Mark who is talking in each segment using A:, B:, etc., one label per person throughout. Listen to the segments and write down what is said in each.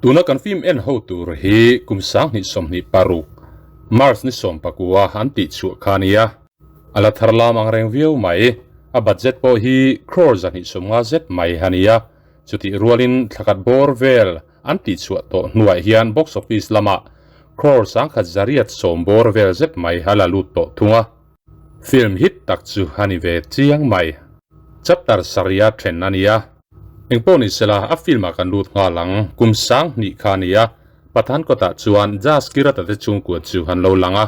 A: Tuna kan film en ho tur hi kum 2026 March ni 19 an tih chhuah kha a nia. A la thar lam ang reng viau mai. A budget pawh hi crore 250 zet mai a nia. Chutih rualin thlakhat bawr vel an tih chhuah tawh hnuah hian box office lamah crore 180 bawr vel zet mai a la lut tawh thung a. Film hit tak chu a ni ve chiang mai. Chapter sarih a then a nia. Engpawh ni sela a film ah kan lut nghal ang. Kum 2000 kha a nia. Pathan kawtah chuan Jas Kirata te chhungkua chu an lo lang a.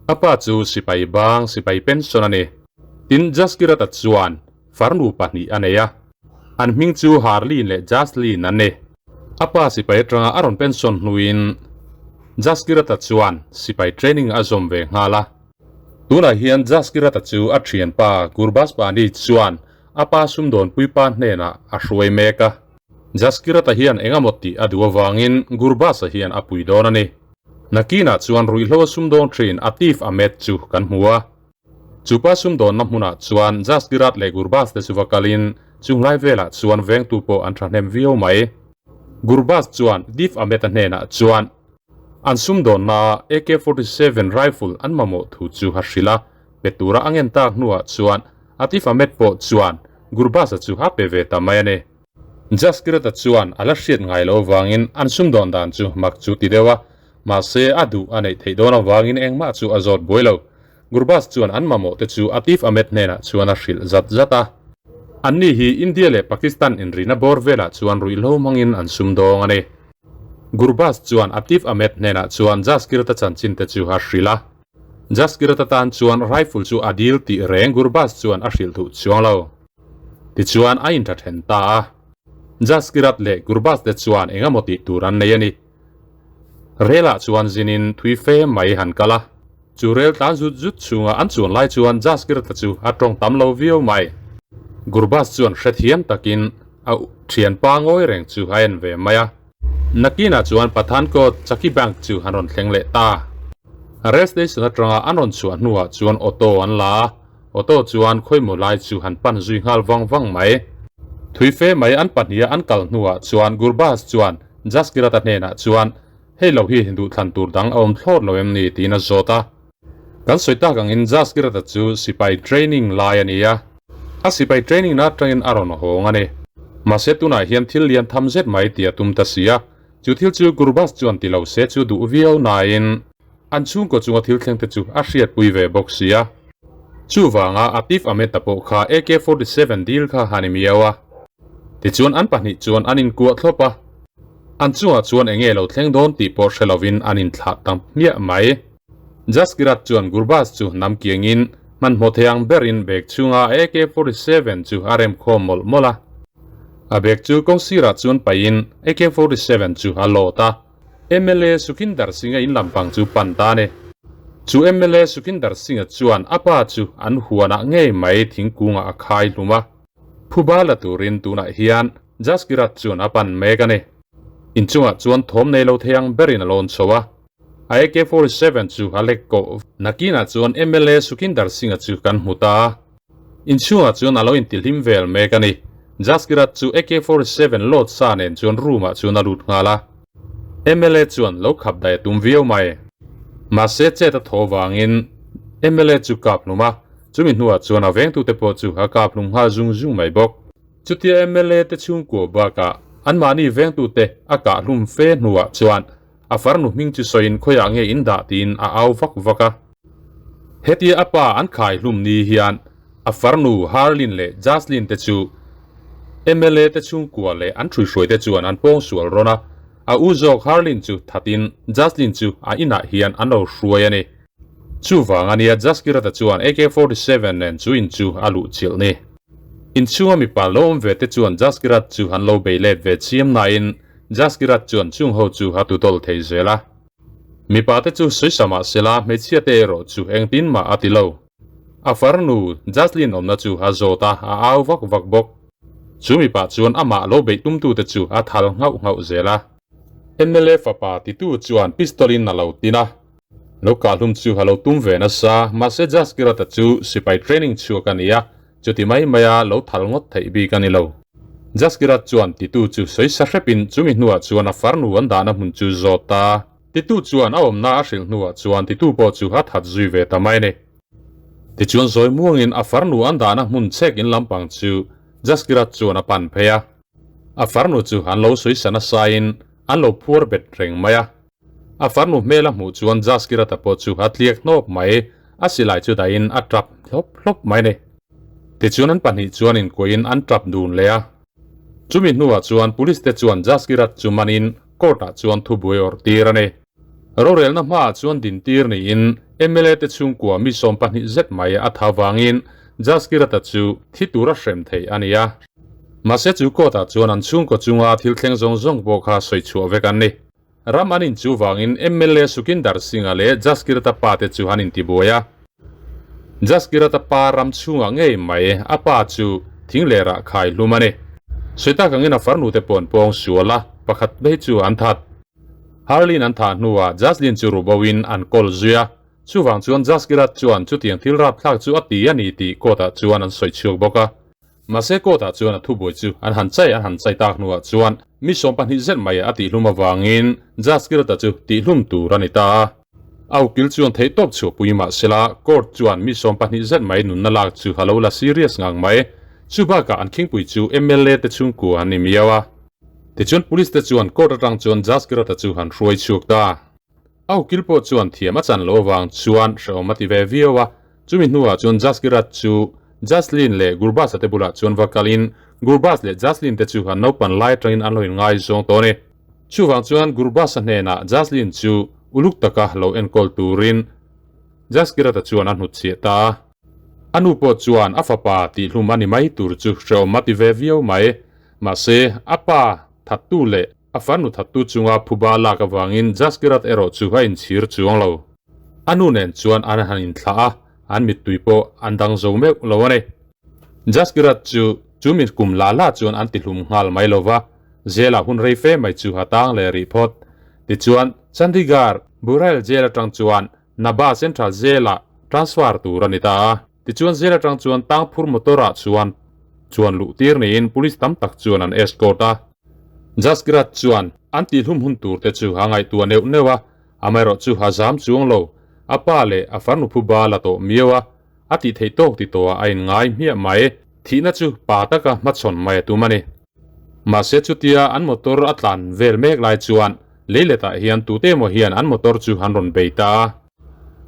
A: A pa chu sipai bang, sipai pension a ni. Tin, Jas Kirata chuan farnu pahnih a nei a. An hming chu Harleen leh Jaslyn an ni. A pa sipai atanga a rawn pension hnuin Jas Kirata chuan sipai training a zawm ve nghal a. Tunah hian Jaskirata chu a thianpa Gurbaz Pani chuan a pa sumdawnpui pa hnenah a hruai mek a. Jaskirata hian engemaw tih a duh avangin Gurbaz-a hian a pui dawn a ni. Nakinah chuan ruihhlo a sumdawn thin Atif Ahmed chu kan hmu a. Chu pa sumdawnna hmunah chuan Jaskirat leh Gurbaz te chu va kalin chunglai velah chuan vengtu pawh an thahnem viau mai. Gurbaz chuan Atif Ahmed-a hnenah chuan An sumdawnna AK-47 rifle an mamawh thu chu a hrilh a, pe tura a ngen tak hnuah chuan Atif Ahmed pawh chuan Gurbaz-a chu a pe ve ta mai a ni. Jaskirat-a chuan a la hriat ngai loh avangin an sumdawn dan chu mak chu ti deuh a, mahse a duh a neih theih dawn avangin engmah chu a zawt buai lo. Gurbaz chuan an mamawh te chu Atif Ahmed hnenah chuan a hrilh zat zat a. Anni hi India leh Pakistan inrina bawr velah chuan ruihhlo hmangin an sumdawng a ni. Gurbaz chuan Atif Ahmed hnenah chuan Jaskirata chanchin te chu a hrilh a. Jaskirata tan chuan rifle chu a dil tih reng Gurbaz chuan a hrilh duh chuang lo. Tichuan a intha then ta a. Jaskirat leh Gurbaz te chuan eng emaw tih tur an nei a ni. Relah chuan zinin thui fe mai han kal a. Chu rel tlan zut zut chhunga an chuan lai chuan Jaskirata chu a tawng tam lo viau mai. Gurbaz chuan hrethiam takin a thianpa ngawi reng chu a en ve mai a. Nakinah chuan Pathankot Chaki Bank chu an rawn thleng leh ta. Rail station atanga an rawn chhuah hnuah chuan auto an la a, auto chuan khawimaw lai chu han pan zui nghal vang vang mai. Thui fe mai an pahniha an kal hnuah chuan Gurbaz chuan Jaskirata hnenah chuan, Hei lo hi duhthlan tur dang a awm thlawt lo em ni? tiin a zawt a. Kan sawi tak angin Jaskirata chu sipai training lai a ni a, a sipai training na atangin a rawn hawng a ni. Mahse tunah hian thil lian tham zet mai tih a tum ta si a, chu thil chu Gurbaz chuan ti lo se chu duh viau nain an chhungkaw chunga thil thleng te chu a hriatpui ve bawk si a. Chuvanga Atif Ahmed-a pawh kha AK-47 deal kha a ni miau a. Tichuan an pahnih chuan an inkuah thlawp a, an chungah chuan eng nge lo thleng dawn tih pawh hre lovin an inthlah ta hmiah mai. Jaskirat chuan Gurbaz chu hnam kiangin hmanhmawh thei ang berin bag chhunga AK-47 chu a rem khawm mawlh mawlh a. A bag chu kawng sirah chuan paihin AK-47 chu a load a. Mla Sukhinder Singh-a in lampang chu pan ta a ni. Chu mla Sukhinder Singh-a chuan a pa chu an huanah ngei mai thingkungah a khai hlum a. Phuba la turin tunah hian Jaskirat chuan a pan mek a ni. Inchungah chuan thawm nei lo thei ang berin a lawn chho a. A AK-47 chu a lek kawh. Nakinah chuan mla Sukhinder Singh-a chu kan hmu ta a. Inchhungah chuan a lo intihlim vel mek a ni. Jaskirat chu AK-47 load sa nen chuan room-ah chuan a lut nghal a. Mla chuan lo khap daih a tum viau mai. Mahse chet a thaw vangin mla chu kap hlum a, chumi hnuah chuan a vengtute pawh chu a kap hlum nghal zung zung mai bawk. Chutia mla te chhungkua bakah anmahni vengtute a kah hlum fe hnuah chuan A farnu hming chu sawiin khawiah nge in dah tiin a au vak vak a. Hetia a pa an khai hlum ni hian a farnu Harlin leh Jaslyn te chu mla te chhungkua leh an hruihruai te chuan an pawng sual rawn a, a u zawk Harlin chu thatin Jaslyn chu a inah hian an lo hruai a ni. Chuvang a nia Jaskirata chuan AK-47 nen chu in chu a luh chilh ni. Inchhunga mipa lo awm ve te chuan Jaskirat chu an lo bei let ve chiam nain Jaskirat chuan chung ho chu a tu tawl thei zel a. Mipa te chu sawi mah sela hmeichhia te erawh chu engtin mah a ti lo. A farnu Jaslyn awmna chu a zawt a, a au vak vak bawk. Chu mipa chuan amah lo beih tumtu te chu a thal nghauh nghauh zel a. Mla fapa titu chuan pistol in a lo tin a. Lo kah hlum chu a lo tum ve nasa, mahse Jaskirata chu sipai training chhuak a ni a, chuti mai maia lo thal ngawt theih bik a ni lo. Jaskirat chuan titu chu sawi sa hrepin chumi hnuah chuan a farnu an dahna hmun chu zawt ta. Titu chuan a awmna a hrilh hnuah chuan titu pawh chu a that zui ve ta mai a ni. Tichuan zawi muangin a farnu an dahna hmun chhek in lampang chu Jaskirat chuan a pan phei a. A farnu chu an lo sawi sa nasain an lo phuar bet reng mai a. A farnu hmel a hmuh chuan Jaskirata pawh chu a tliak hnawp mai, a silai chu dahin a tap hlawp hlawp mai a ni. Tichuan an pahnih chuan inkuahin an tap dun leh a. Chumi hnuah chuan Police te chuan Jaskirat chu manin court ah chuan thubuai awrh tir a ni. Rorelna hmaah chuan din tir niin mla te chhungkua mi 22 zet mai a tha vangin Jaskirata chu thi tura hrem theih a ni a. Mahse chu court ah chuan an chhungkaw chunga thil thleng zawng zawng pawh kha sawi chhuah vek an ni. Ram an inchu vangin mla Sukindar Singh-a leh Jaskirata pa te chu an intibuai a. Jaskirata pa ram chhungah ngei mai a pa chu thing lerah khai hlum a ni. Sawi tak angin a farnu te pawh an pawng sual a, pakhat phei chu an that. Harlin an thah hnuah Jaslyn chu ruboin an kawl zui a, chuvang chuan Jaskirat chuan chutiang thil rapthlak chu a ti a ni tih court-ah chuan an sawi chhuak bawk a. Mahse court-ah chuan a thubuai chu an han chai an han chai tak hnuah chuan mi 12 zet mai a tihhlum avangin Jaskirata chu tihhlum tur a ni ta a. A ukil chuan theihtawp chhuahpui mahsela court chuan mi 12 zet mai nunna lak chu a lo la serious ngang mai. Chu bakah an khingpui chu mla te chhungkua an ni miau a. Tichuan police te chuan court atang chuan Jaskirata chu han hruai chhuak ta. A ukil pawh chuan thiam a chan loh avang chuan hrehawm a ti ve viau a, chumi hnuah chuan Jaskirat chu Jaslyn leh Gurbaz-a te bulah chuan va kalin Gurbaz leh Jaslyn te chu an naupan lai atangin an lo inngaizawng tawh a ni. Chuvang chuan Gurbaz-a hnenah Jaslyn chu uluk taka lo enkawl turin Jaskirat-a chuan a hnutchhiah ta a. A nu pawh chuan a fapa tihhlum a ni mai tur chu hrehawm a ti ve viau mai. Mahse, a pa thattu leh A farnu thattu chunga phuba lak avangin Jaskirat erawh chu a inchhir chuang lo. A nu nen chuan an han inthlah a, an mittui pawh an dang zo meuh lo a ni. Jaskirat chu chu mi kum la la chuan an tihlum nghal mai lo va, jail-ah hun rei fe mai chu a tang leh rih phawt. Tichuan, Chandigarh Burail Jail atang chuan Nabha Central Jail-ah transfer tur a ni ta a. Tichuan jail atang chuan tangphur motor-ah chuan chuan luh tir niin police tam tak chuan an escort a. Jaskirat chuan an tihhlum hun tur te chu a ngaihtuah neuh neuh a, amaherawh chu a zam chuang lo. A pa leh a farnu phu ba la tawh miau a, a tih theih tawk ti tawhah a inngai hmiah mai. Thihna chu pa taka hmachhawn mai a tum a ni. Mahse chutia an motor a tlan vel mek lai chuan leiletah hian tute emaw hian an motor chu an rawn bei ta a.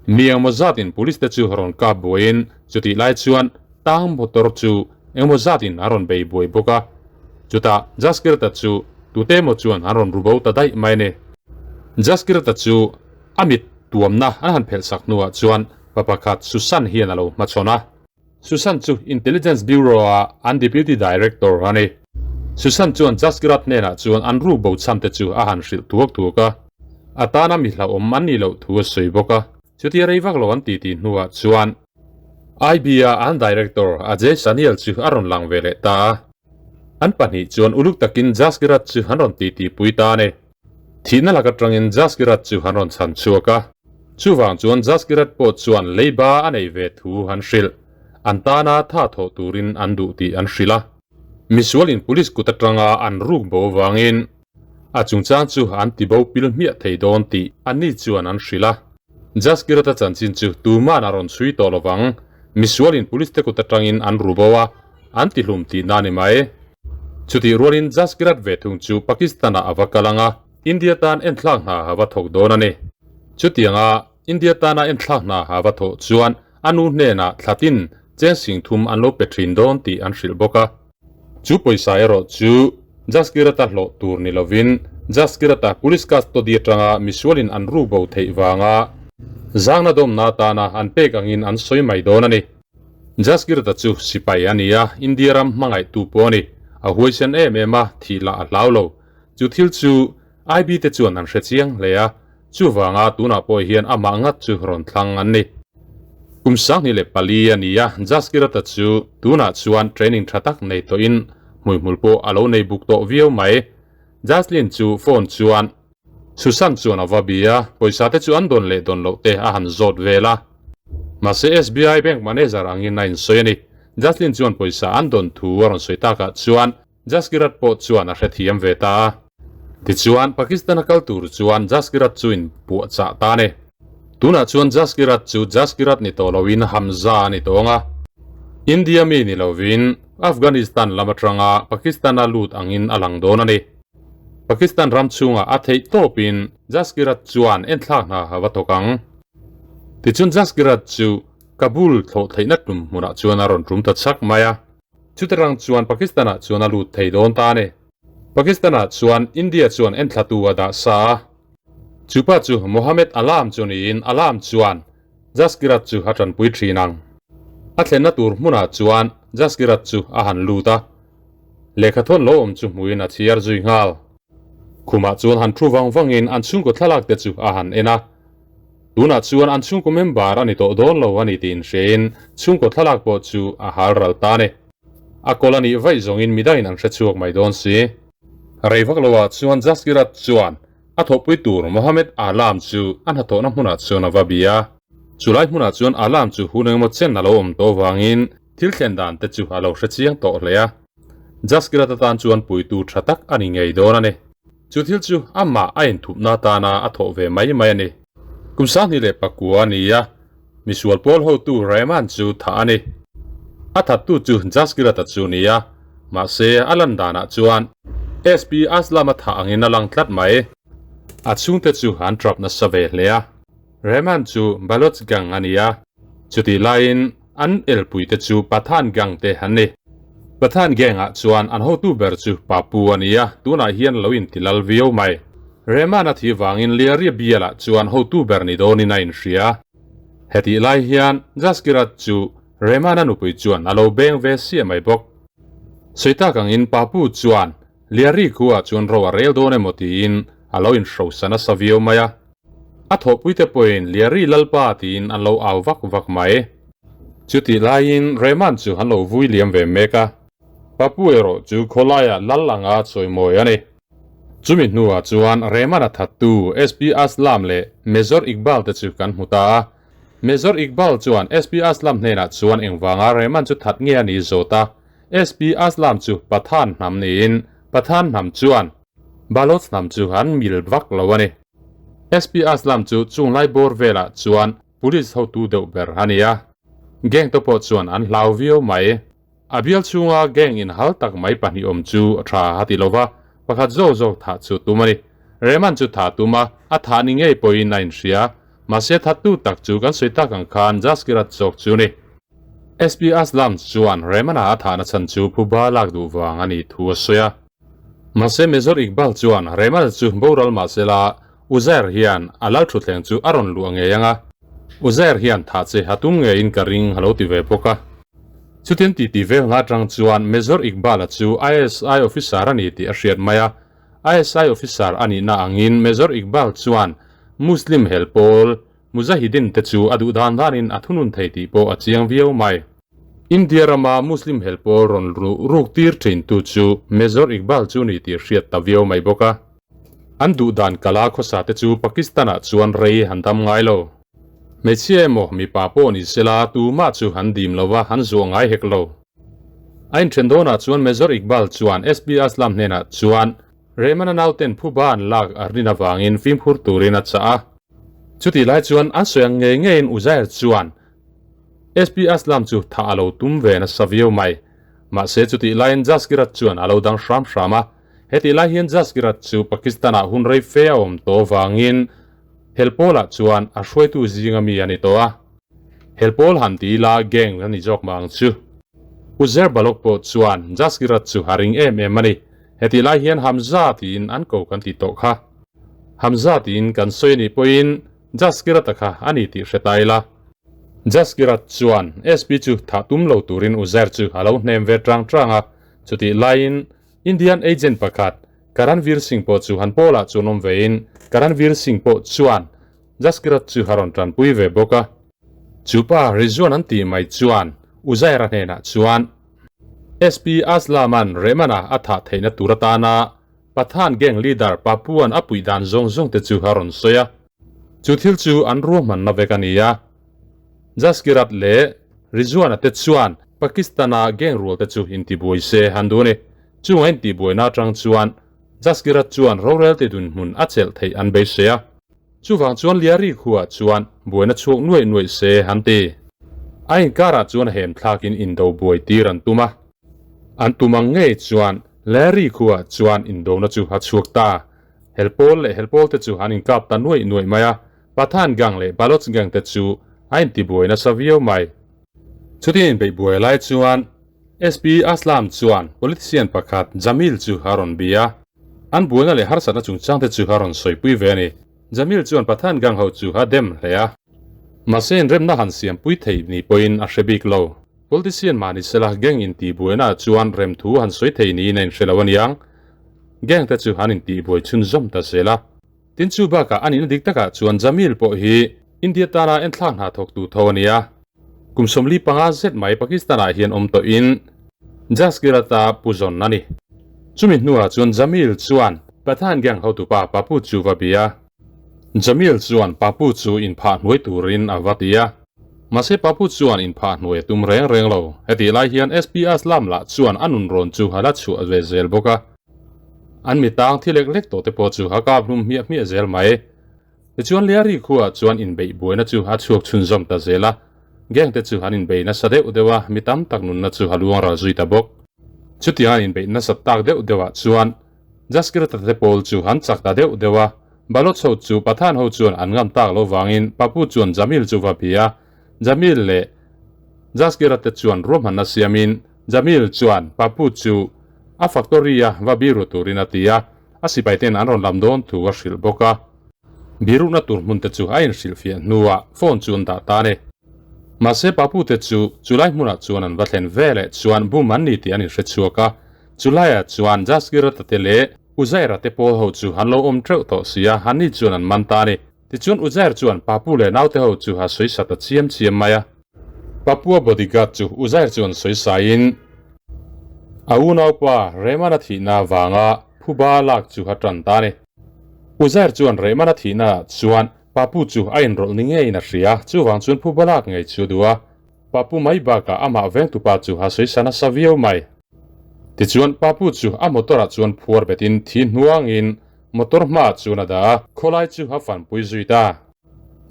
A: Mi engmaw zatin police te chu rawn kap buaiin chutih lai chuan tang motor chu engmaw zatin a rawn bei buai bawk a. Chutah Jaskirta chu tute emaw chuan an rawn ru bo ta daih mai a ni. Jaskirta chu a mit tuamna an han phelh sak hnuah chuan pa pakhat Susan hian a lo hmachhawn a. Susan chu Intelligence Bureau-a an Deputy Director a ni. Susan chuan Jaskirat hnenah chuan an ruk bo chhan te chu a han hrilh thuak thuak a, a tana mi hlauhawm an nih loh thu a sawi bawk a. Chutia rei vak lo an titi hnuah chuan IB-a an Director Ajay Sanyal chu a rawn lang ve leh ta a. An pahnih chuan uluk takin Jaskirat chu an rawn titi pui ta a ni. Thihna lak atangin Jaskirat chu an rawn chhan chhuak a, chuvang chuan Jaskirat pawh chuan leiba a nei ve thu an hrilh. An tana tha thawh turin an duh tih an hrilh a. Misualin police kut atanga an ruk bo avangin a chungchang chu an ti bo pil hmiah thei dawn tih anni chuan an hrilh a. Jaskirat-a chanchin chu tuman a rawn chhui tawh lovang. Misualin police te kut atangin an ru bo a, an ti hlum tihna a ni mai. Chutih rualin Jaskirat ve thung chu Pakistan-ah a va kal ang a, India tan enthlak hna a va thawk dawn a ni. Chutianga India tana enthlak hna a va thawh chuan a nu hnenah thlatin cheng sing thum an lo pe thin dawn tih an hrilh bawk a. Chu pawisa erawh chu Jaskirat-a hlawh tur ni lovin Jaskirat-a police custody atanga misualin an ruk bo theih vanga zangna dawmna atana an pek angin an sawi mai dawn a ni. Jaskirta chu sipai a ni a, India ram hmangaihtu pawh a ni. A huaisen em em a, thih lah a hlau lo. Chu thil chu IB te chuan an hre chiang hle a, chuvanga tunah pawh hian amah ngat chu rawn thlang an ni. Kum 24 a ni a, Jaskirata chu tunah chuan training tha tak nei tawhin hmuihmul pawh a lo nei buk tawh viau mai. Jaslyn chu phone chuan Susan chuan a va bi a, pawisa te chu an dawn leh dawn loh te a han zawt vel a. Mahse SBI bank manager angin a insawi a ni. Jaslyn chuan pawisa an dawn thu a rawn sawi takah chuan. Jaskirat pawh chuan a hrethiam ve ta a. Tichuan, Pakistan a kal tur chuan Jaskirat chu in puahchah ta a ni. Tunah chuan Jaskirat chu Jaskirat ni tawh loin Hamza a ni tawng a. India mi ni lovin Afghanistan lam atanga Pakistan-a lut angin a lang dawn a ni. Pakistan ram chhungah a theih tawpin Jaskirat chuan enthlak hna a va thawk ang. Tichuan Jaskirat chu Kabul thlawh theihna tum hmunah chuan a rawn tum ta chak mai a. Chutirang chuan Pakistan-ah chuan a lut thei dawn ta a ni. Pakistan-ah chuan India chuan enthlatu a dah sa a. Chupa chu Mohammed Alam chu niin Alam chuan Jaskirat chu a tanpui thin ang. A thlenna tur hmunah chuan Jaskirat chu a han lut a. Lehkhathawn lo awm chu hmuin a chhiar zui nghal. Khumah chuan han thu vang vangin an chhungkaw thlalak te chu a han en a. Tunah chuan an chhungkaw member a ni tawh dawn lo a ni tih inhrein chhungkaw thlalak pawh chu a hal ral ta a ni. A kawl a nih vaih zawngin midangin an hre chhuak mai dawn si. Rei vak loah chuan Jaskirat chuan a thawhpui tur Mohammed Alam chu a hnathawhna hmunah chuan a va bia. Chulai hmunah chuan Alam chu hun engemaw chen a lo awm tawh vangin thil thlen dan te chu a lo hre chiang tawh hle a. Jaskirat atan chuan puitu tha tak a ni ngei dawn a ni. Chu thil chu amah a inthupna atana a thawh ve mai mai a ni. Kum 2009 a ni a, misual pawl hotu Rehman chu thah a ni. A thattu chu Jaskirat-a chu ni a, mahse a lan danah chuan SP Aslam-a thah angin a lang tlat mai. A chhungte chu an trap nasa ve hle a. Rehman chu Baloch gang a ni a, chutih laiin an elpuite chu Pathan gang te an ni. Pathan gang-ah chuan an hotu ber chu Papu a ni a, tunah hian lo inti lal viau mai. Rehman a thih vangin Liaria bialah chuan hotu ber ni dawnin a inhria. Hetih lai hian Jaskirat chu Rehman-a nupui chuan a lo beng ve siah mai bawk. Sawi tak angin Papu chuan Liari khuaah chuan ro a rel dawn emaw tiin a lo inhrosa nasa viau mai a. A thawhpuite pawhin Liari Lalpa tiin an lo au vak vak mai. Chutih laiin Rehman chu an lo vui liam ve mek a. Papu erawh chu khawlaiah lal anga chawimawi a ni. Chumi hnuah chuan Rehman a thattu SP Aslam leh Major Iqbal te chu kan hmu ta a. Major Iqbal chuan SP Aslam hnenah chuan engvanga Rehman chu that nge a ni zawt a. SP Aslam chu Pathan hnam niin Pathan hnam chuan Baloch hnam chu an mil vak lo a ni. SP Aslam chu chung lai bawr velah chuan police hotu deuh ber a ni a. Gang te pawh chuan an hlau viau mai. A bial chhunga gang inhal tak mai pahnih awm chu a tha a ti lova, pakhat zawk zawk thah chu tum a ni. Rehman chu thah tum a, a thah ni ngei pawhin a inhria. Mahse thattu tak chu kan sawi tak ang khan Jaskirat zawk chu ni. SP Aslam chuan Rehman-a a thahna chhan chu phuba lak duh vang a nih thu a sawi a. Mahse Major Iqbal chuan Rehman chu boral mahsela Uzair hian a lal thutthleng chu a rawn luah ngei ang a, Uzair hian thah che a tum ngeiin ka ring a lo ti ve bawk a. Chutin ti ti vel hna atang chuan Major Iqbal-a chu ISI officer a ni tih a hriat mai a, ISI officer a nihna angin Major Iqbal chuan Muslim hel pawl Mujahideen te chu a duh dan danin a thunun thei tih pawh a chiang viau mai. India rama Muslim hel pawl rawn ruk tir thintu chu Major Iqbal chu ni tih hriat ta viau mai bawk a. An duh dan kala khawsa te chu Pakistan-ah chuan rei han dam ngai lo. Hmeichhia emaw mipa pawh ni sela tumah chu han dim lo va, han zuah ngai hek lo. A inthen dawnah chuan Major Iqbal chuan SP Aslam hnenah chuan Rehman-a nauten phuba an lak a rin avangin fimkhur turin a chah a. Chutih lai chuan an sawi ang ngei ngeiin Uzair chuan SP Aslam chu thah a lo tum ve nasa viau mai. Mahse chutih laiin Jaskirat chuan a lo dang hram hram a. Hetih lai hian Jaskirat chu Pakistan-ah hun rei fe a awm tawh avangin Helpawl-ah chuan a hruaitu zinga mi a ni tawh a. Helpawl han ti ila gang a ni zawk mah ang chu. Uzair Balok pawh chuan Jaskirat chu a ring em em a ni. Hetih lai hian Hamza tiin an ko kan tih tawh kha. Hamza tiin kan sawi a nih pawhin Jaskirat-a kha a ni tih hre ta ila. Jaskirat chuan SP chu thah tum lo turin Uzair chu a lo hnem ve tang tang a, chutih laiin Indian agent pakhat Karanveer Singh pawh chu han pawlah chuan awm vein Karanveer Singh pawh chuan Jaskirat chu a rawn tanpui ve bawk a. Chupa Rizwan an tih mai chuan Uzair-a hnenah chuan SP Aslam-a'n Rehman-a a thah theihna tur atana Pathan gang leader Papuan a puih dan zawng zawng te chu a rawn sawi a. Chu thil chu an ruahmanna vek a ni a. Jaskirat leh Rizwana te chuan Pakistan-a gang rual te chu intibuai se han duh a ni. Chung a intihbuaina atang chuan Jaskirat chuan rorel ti dunhmun a chelh theih an beisei a. Chuvang chuan Liari khuaah chuan buaina chhuak nuaih nuaih se an ti. A inkarah chuan hem thlakin indo buai tir an tum a. An tum ang ngei chuan Larry khuaah chuan indona chu a chhuak ta. Helpawl leh helpawl te chu an inkap ta nuaih nuaih mai a, Pathan gang leh Baloch gang te chu a intibuai nasa viau mai. Chutin inbeih buai lai chuan SP Aslam chuan politician pakhat Jamil chu a rawn bia a. An buaina leh harsatna chungchang te chu a rawn sawipui ve a ni. Jamil chuan Pathan gang ho chu a dem hle a. Mahse inremna han siampui thei ni pawhin a hre bik lo. Politician mahni sela gang intihbuaina ah chuan remthu han sawi thei niin a inhre lo aniang. Gang te chu an intihbuai chhunzawm ta zel a. Tin chu bakah a nihna dik takah chuan Jamil pawh hi India tana enthlak hna thawktu tho a ni a. Kum 45 zet mai Pakistan-ah hian awm tawhin Jaskirat-a pu zawn a ni. Chumi hnuah chuan Jamil chuan Pathan gang hotupa Papu chu va bia. Jamil chuan Papu chu inphah hnuai turin a va ti a. Mahse Papu chuan inphah hnuai a tum reng reng lo. Hetih lai hian SP Aslam lah chuan a nunrawn chu a la chhuah ve zel bawk a. An mitang thi lek lek tawh te pawh chu a kap hlum hmiah hmiah zel mai. Tichuan Liari khuaah chuan inbeih buaina chu a chhuak chhunzawm ta zel a, gang te chu an inbei nasa deuh deuh a, mi tam tak nunna chu a luang ral zui ta bawk. Chutiang an inbeih nasat tak deuh deuhah chuan Jaskirata te pawl chu an chak ta deuh deuh a, Baloch ho chu Pathan ho chuan an ngam tak lo vangin Papu chuan Jamil chu va bia a, Jamil leh Jaskirata te chuan ruahmanna siamin Jamil chuan Papu chu a factory-a va biru turin a ti a, A sipai ten an rawn lam dawn thu a hrilh bawk a. Birukna tur hmun te chu a inhrilhfiah hnuah phone chu an dah ta a ni. Mahse Papu te chu chulai hmunah chuan an va thlen ve leh chuan bum an ni tih an inhre chhuak a. Chulaiah chuan Jaskirata te leh Uzaira te pawl ho chu an lo awm teuh tawh si a, anni chuan an man ta a ni. Tichuan Uzair chuan Papu leh naute ho chu a sawi sa ta chiam chiam mai a. Papua bodyguard chu Uzair chuan sawi saiin a unaupa Rehmana thihna avanga phuba lak chu a tan ta a ni. Uzair chuan Rehmana thihna chuan Papu chu a inrawlh ni ngeiin a hria, chuvang chuan phuba lak ngei chu a duh a. Papu mai bakah amah vengtupa chu a sawi sa nasa viau mai. Tichuan Papu chu a motor-ah chuan phuar betin thi hnuangin motor hmaah chuan a dah a, khawlai chu a fanpui zui ta.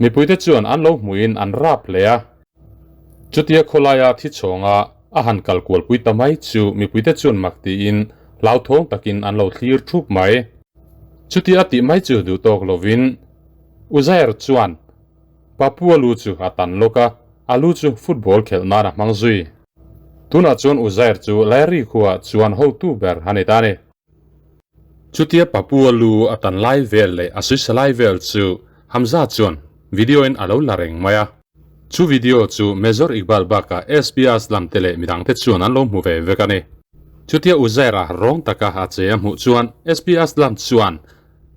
A: Mipuite chuan an lo hmuhin an rap hle a. Chutia khawlaia thi chhawnga a han kal kualpui ta mai chu mipuite chuan mak tiin hlauthawng takin an lo thlir thup mai. Chutia a tih mai chu duh tawk lovin Uzair chuan Papua lu chu a tan lawk a, a lu chu football khelh nan a hmang zui. Tunah chuan Uzair chu Larry khuaah chuan hotu ber a ni ta a ni. Chutia Papua lu a tan lai vel leh a suisa lai vel chu Hamza chuan video in a lo la reng mai a. Chu video chu Major Iqbal bakah SP Aslam te leh midang te chuan an lo hmu ve vek a ni. Chutia Uzair-a rawng taka a che a hmuh chuan SP Aslam chuan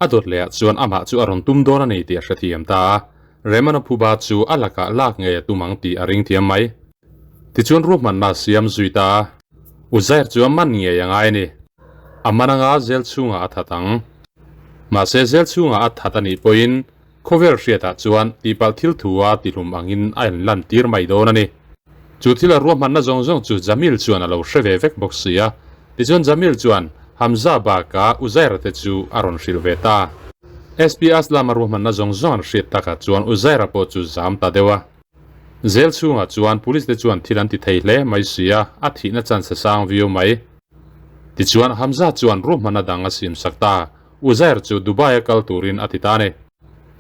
A: a dawt lehah chuan amah chu a rawn tum dawn a ni tih a hrethiam ta a. Remana phuba chu a lakah lak ngei a tum ang tih a ring thiam mai. Tichuan ruahmanna a siam zui ta a. Uzair chu a man ngei a ngai a ni. A man anga zel chhungah a that ang. Mahse zel chhungah a that a nih pawhin khawvel hriatah chuan tihpalh thil thu a tihlum angin a inlan tir mai dawn a ni. Chu thil a ruahmanna zawng zawng chu Jamil chuan a lo hre ve vek bawk si a. Tichuan Jamil chuan Hamza bakah Uzaira te chu a rawn hrilh ve ta. SP Aslam a ruahmanna zawng zawng an hriat takah chuan Uzaira pawh chu zam ta deuh a. Zel chhungah chuan police te chuan thil an ti thei hle mai si a, a thihna chance a sang viau mai. Tichuan Hamza chuan ruahmanna dang a siam sak ta, Uzair chu Dubai a kal turin a ti ta a ni.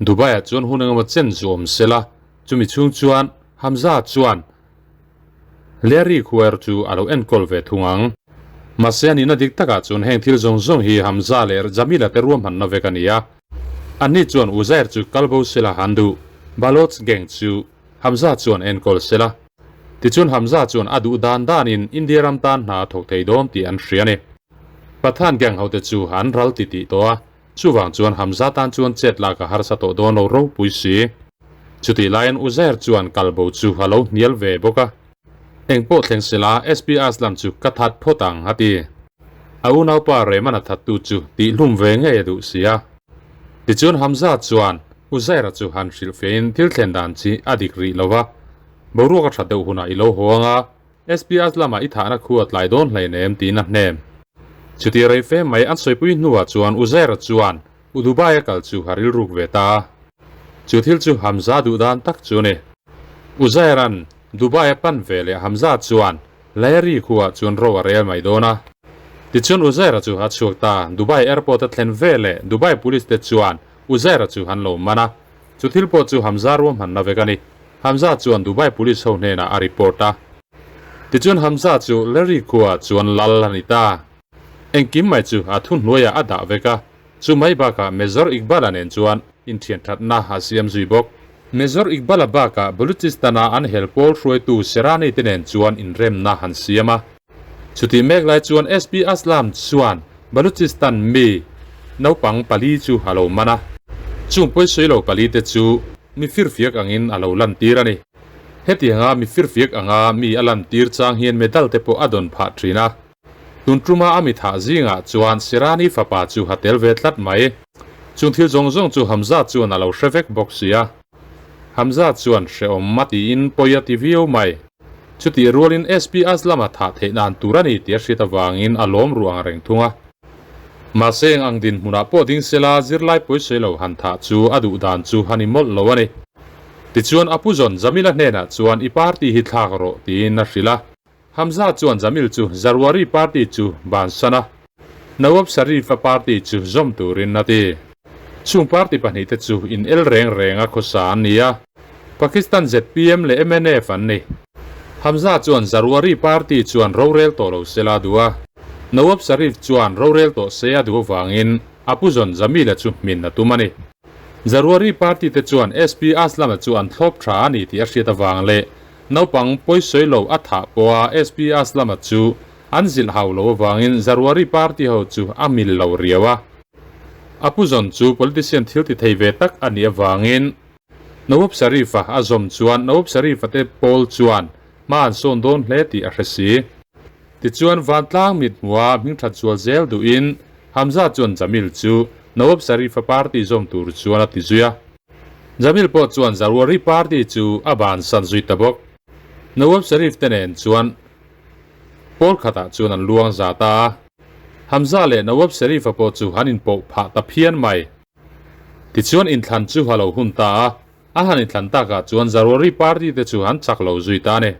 A: Dubai ah chuan hun engemaw chen zu awm se la, chumi chhung chuan Hamza chuan Larry Khuair chu a lo enkawl ve thung ang. Mahse a nihna dik takah chuan heng thil zawng zawng hi Hamza leh Jamila te ruahmanna vek a ni a. Anni chuan Uzair chu kal bo sela han duh, Baloch gang chu Hamza chuan enkawl sela. Tichuan Hamza chuan a duh dan danin India ram tan hna a thawk thei dawn tih an hria a ni. Pathan gang hote chu an ral ti tih tawh a, chuvang chuan Hamza tan chuan chet lak a harsa tawh dawn lo ropui si. Chutih laiin Uzair chuan kal bo chu a lo hnial ve bawk a. Engpawh thleng sela SP Aslam chu ka that phawt ang a ti. A unaupa Rehman a thattu chu tihhlum ve ngei a duh si a. Tichuan Hamza chuan Uzaira chu han hrilh fein thil thlen dan chi a dik rih lo va, boruak a that deuh hunah i lo haw ang a, SP Aslam-ah i thahna khu a tlai dawn hleinem tiin a hnem. Chuti rei fe mai an sawipui hnuah chuan Uzair chuan U Dubai a kal chu a rilruk ve ta a. Chu thil chu Hamza duh dan tak chu a ni. Uzaira'n Dubai a pan ve leh Hamza chuan Layari khuaah chuan ro a rel mai dawn a. Tichuan Uzaira chu a chhuak ta. Dubai airport a thlen ve leh Dubai police te chuan Uzaira chu an lo man a. Chu thil pawh chu Hamza ruahmanna vek a ni. Hamza chuan Dubai police ho hnenah a report a. Tichuan Hamza chu Larry khuaah chuan lal a ni ta. Engkim mai chu a thuhnuaiah a dah vek a, chu mai bakah Major Iqbal-a nen chuan inthianthatna a siam zui bawk. Major Iqbal-a bakah Baluchistan-a an hel pawl hruaitu Serani te nen chuan inremna han siam a. Chutih mek lai chuan SP Aslam chuan Baluchistan mi naupang pali chu a lo man a. Chung pawisawi lo pali te chu mi firfiak angin a lo lantir a ni. Hetianga mi firfiak anga mi a lantir chang hian medal te pawh a dawn phah thin a. Tun tuma a mi thah zingah chuan Sirani fapa chu a tel ve tlat mai. Chung thil zawng zawng chu Hamza chuan a lo hre vek bawk si a. Hamza chuan hrehawm a tiin pawi a ti viau mai. Chutih rualin SP Aslam a thah theih nan tur a ni tih a hriat avangin a lawm ruh ang reng thung a. Mahse eng ang dinhmunah pawh ding sela zirlai pawisawi lo han thah chu a duh dan chu a ni mawlh lo a ni. Tichuan a pu zawn Jamila hnenah chuan i party hi thlak rawh tiin a hrilh a. Hamza chuan Jamil chu Zarwari party chu bansan a, Nawab Sharif-a party chu zawm turin a ti. Chung party pahnihte chu in el reng renga khawsa an ni a, Pakistan zpm leh MNF an ni. Hamza chuan Zarwari party chuan rorel tawh lo sela a duh a, Nawab Sharif chuan rorel tawh se a duh avangin a pu zawn Jamil-a chu hmin a tum a ni. Zarwari party te chuan SP Aslam-a chu an thlawp tha a ni tih a hriat avang leh Naupang pawisawi lo a thah pawha SP Aslama chu an zilh hau lo avangin Zarwari party ho chu a mil lo riau a. A pu zawn chu politician thil ti thei ve tak a nih avangin Nawab Sharif-a a zawm chuan Nawab Sharif-a te pawl chuan hma an sawn dawn hle tih a hre si. Tichuan vantlang mit hmuha hmingthat zual zel duhin Hamza chuan Jamil chu Nawab Sharif-a party zawm tur chuan a ti zui a. Jamil pawh chuan Zarwari party chu a bansan zui ta bawk. Nawab Sharif te nen chuan pawl khatah chuan an luang za ta a. Hamza leh Nawab Sharif-a pawh chu an inpawh phah ta phian mai. Tichuan inthlan chu a lo hun ta a, a han inthlan takah chuan Zarwari party te chu an chak lo zui ta a ni.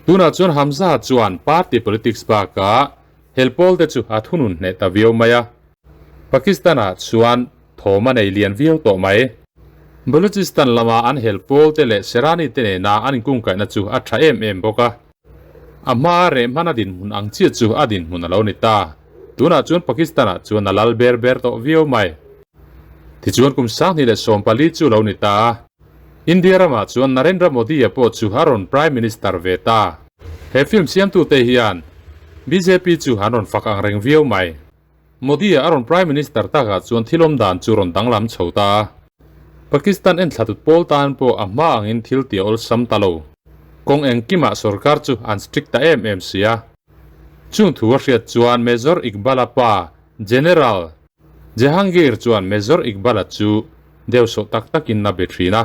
A: Tunah chuan Hamza chuan party politics bakah hel pawl te chu a thunun hneh ta viau mai a. Pakistan-ah chuan thawm a nei lian viau tawh mai. Balochistan lama an hel pawl te leh Sherani te nena an inkungkaihna chu a tha em em bawk a. A hmaa reh hman a dinhmun ang chiah chu a dinhmun a lo ni ta. Tunah chuan Pakistan-ah chuan a lal ber ber tawh viau mai. Tichuan kum 2014 chu lo ni ta a. India ramah chuan Narendra Modi-a pawh chu a rawn Prime Minister ve ta. He film siamtute hian bjp chu an rawn fak ang reng viau mai. Modi-a a rawn Prime Minister takah chuan thil awm dan chu rawn danglam chho ta a. Pakistan enthlatut pawl tan pawh a hma angin thil ti awlsam ta lo. Kawng engkimah sorkar chu an strict ta em em si a. Chung thu a hriat chuan Major Iqbal-a pa General Jehangir chuan Major Iqbal-a chu deuhsawh tak takin a be thin a.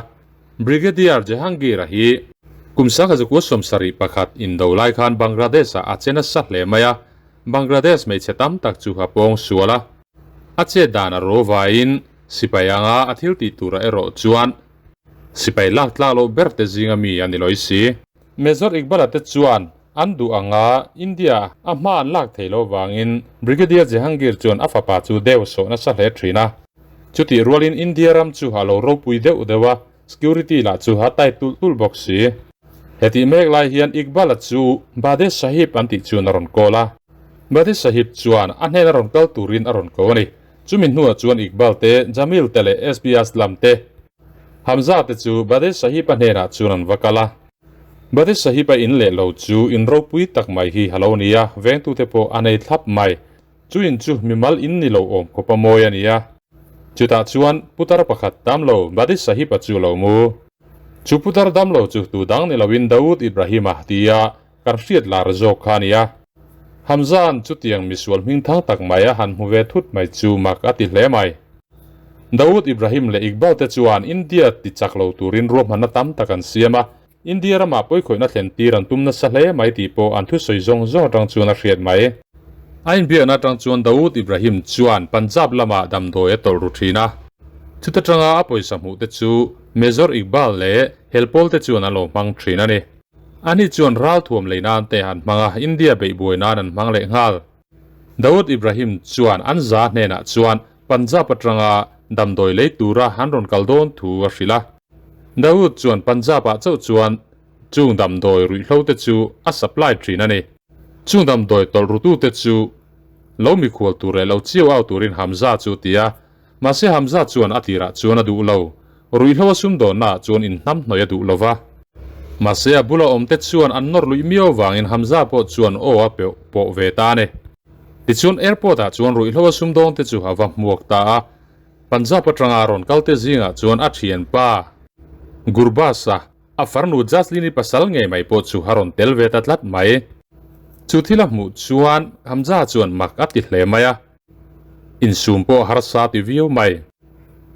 A: Brigadier Jehangir-a hi kum 1971 indo lai khan Bangladesh-ah a che nasa hle mai a, Bangladesh hmeichhe tam tak chu a pawng sual a. A chet dan a ro vaiin sipai anga a thil tih turah erawh chuan sipai lak tlak loh ber te zinga mi a ni lawi si. Major Iqbal-a te chuan an duh anga India a hma an lak thei lo vangin Brigadier Jehangir chuan a fapa chu deuh sawh nasa hle thin a. Chutih rualin India ram chu a lo ropui deuh deuh a, security lah chu a tight tulh tulh bawk si. Hetih mek lai hian Iqbal-a chu Bade Sahib an tih chuan a rawn call a. Bade Sahib chuan a hnena rawn kal turin a rawn ko a ni. Chumi hnuah chuan Iqbal te, Jamil te leh SB Aslam te, Hamza te chu Bade Sahib-a hnenah chuan an va kal a. Bade Sahib-a in leh lo chu in ropui tak mai hi a lo ni a, vengtute pawh a nei thlap mai. Chu in chu mimal in ni lo awm khawp a mawi a ni a. Chutah chuan putar pakhat dam lo Bade Sahib-a chu lo mu. Chu putar dam lo chu tu dang ni loin Dawood Ibrahim-a tia kan hriat lar zawk kha a ni a. Hamza'n chutiang misual hming thang tak mai a han hmu ve thut mai chu mak a ti hle mai. Dawood Ibrahim leh Iqbal te chuan India ti chak lo turin ruahmanna tam tak an siam a, India ramah pawikhawihna thlen tir an tum nasa hle mai tih pawh an thusawi zawng zawng atang chuan a hriat mai. A inbiakna atang chuan Dawood Ibrahim chuan Punjab lamah damdawi a tawlh ru thin a. Chuta tanga a pawisa hmuh te chu Major Iqbal leh helpawl te chuan an lo hmang thin a ni. Ani chuan ralthuam lei nan te an hmang a, India beihbuai nan an hmang leh nghal. Dawood Ibrahim chuan an za hnenah chuan Punjab atanga damdawi lei tura an rawn kal dawn thu a hrilh a. Dawood chuan Punjab ah chauh chuan chung damdawi ruihhlo te chu a supply thin a ni. Chung damdawi tawlh rutute chu lo mikhual tur leh lo chiau au turin Hamza chu a ti a, mahse Hamza chuan a tirah chuan a duh lo. Ruihhlo a sumdawnnaah chuan inhnamhnawih a duh lo va. Mahse a bula awmte chuan an nawr luih miau vangin Hamza pawh chuan aw a peuh pawh ve ta a ni. Tichuan airport ah chuan ruihhlo a sumdawngte chu a va hmuak ta a, Punjab atanga rawn kalte zingah chuan a thianpa Gurbaz-a A farnu Jaslyn-i pasal ngei mai pawh chu a rawn tel ve ta tlat mai. Chu thil a hmuh chuan Hamza chuan mak a ti hle mai a, insum pawh harsa ti viau mai.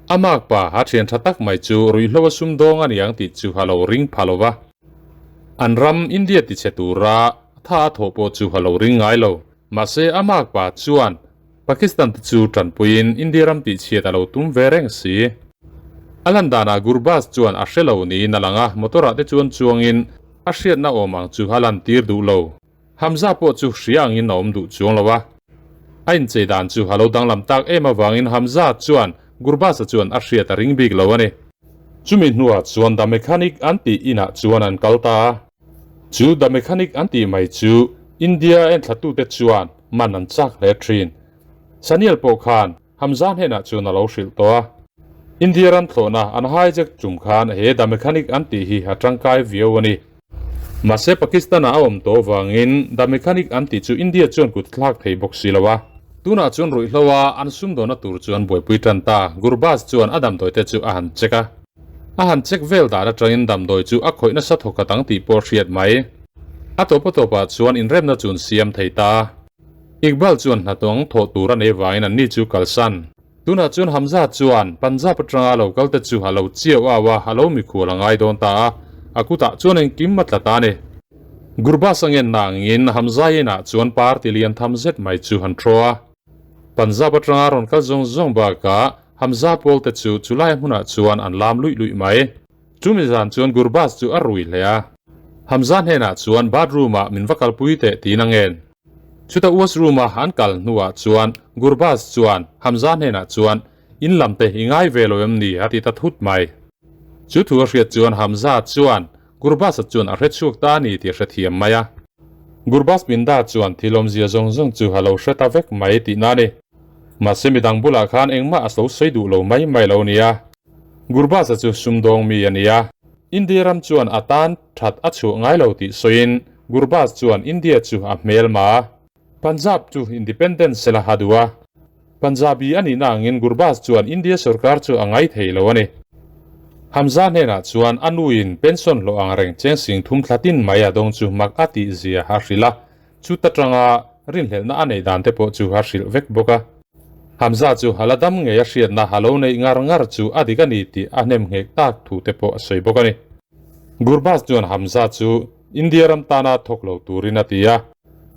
A: A makpa a thian tha tak mai chu ruihhlo a sumdawng a niang tih chu a lo ring pha lo va. An ram India tichhe tura tha a thawh pawh chu a lo ring ngai lo. Mahse a makpa chuan Pakistan te chu tanpuiin India ram tihchhiat a lo tum ve reng si. A lan danah Gurbaz chuan a hre lo niin a lang a, motor ah te chuan chuangin a hriatna awm ang chu a lantir duh lo. Hamza pawh chu hria angin a awm duh chuang lo a. A inchei dan chu a lo danglam tak em avangin Hamza chuan Gurbaz-a chuan a hriat a ring bik lo a ni. Chumi hnuah chuan The Mechanic an tih inah chuan an kal ta a. Chu The Mechanic an tih mai chu India enthlatute chuan man an chak hle thin. Saniel pawh khan Hamza hnenah chuan a lo hrilh tawh a. India ram thlawhna an hijack tum khan he The Mechanic an tih hi a tangkai viau a ni. Mahse Pakistan-ah a awm tawh avangin The Mechanic an tih chu India chuan kut thlak thei bawk si lo a. Tunah chuan ruihhloa an sumdawnna tur chu an buaipui tan ta. Gurbaz chuan a damdawite chu a han check a. A han check vel dan atangin damdawi chu a khawih nasa thawk khat ang tih pawh hriat mai. A tawp a tawpah chuan inremna chu an siam thei ta. Iqbal chuan hnatawng thawh tur a nei vangin anni chu kalsan. Tunah chuan Hamza chuan Punjab atanga lo kal te chu a lo chiau au a, a lo mikhual a ngai dawn ta a, a kutah chuan engkim a tla ta a ni. Gurbaz a ngenna angin Hamza inah chuan party lian tham zet mai chu han throw a. Punjab atanga rawn kal zawng zawng bakah Hamza pawl te chu chulai hmunah chuan an lam luih luih mai. Chumi zan chuan Gurbaz chu a rui hle a. Hamza hnenah chuan bathroom ah min va kalpui teh tiin a ngen. Chuta washroom a an kal hnuah chuan Gurbaz chuan Hamza hnenah chuan in lam te i ngai ve lo em ni a ti ta thut mai. Chu thu a hriat chuan Hamza chuan Gurbaz-a chuan a hre chhuak ta a ni tih a hrethiam mai a. Gurbaz Pinda chuan thil awmzia zawng zawng chu a lo hre ta vek mai tihna a ni. Mahse midang bulah khan engmah a lo sawi duh lo mai mai lo nia. Gurbaz-a chu sumdawng mi a ni a. India ram chuan a tan that a chhuah ngai lo tih sawiin Gurbaz chuan India chu a hmelma a. Punjab chu independent sela a duh a. Punjabi a nihna angin Gurbaz chuan India sorkar chu a ngai thei lo a ni. Hamza hnenah chuan a nuin pension hlawh ang reng cheng sing thum thla tin mai a dawng chu mak a tih zia a hrilh a, chuta tanga rinhlelhna a neih dan te pawh chu a hrilh vek bawk a. Hamza chu a la dam ngei a hriatna a lo neih ngar ngar chu a dik a ni tih a hnem nghek tak thu te pawh a sawi bawk a ni. Gurbaz chuan Hamza chu India ram tana thawk lo turin a ti a,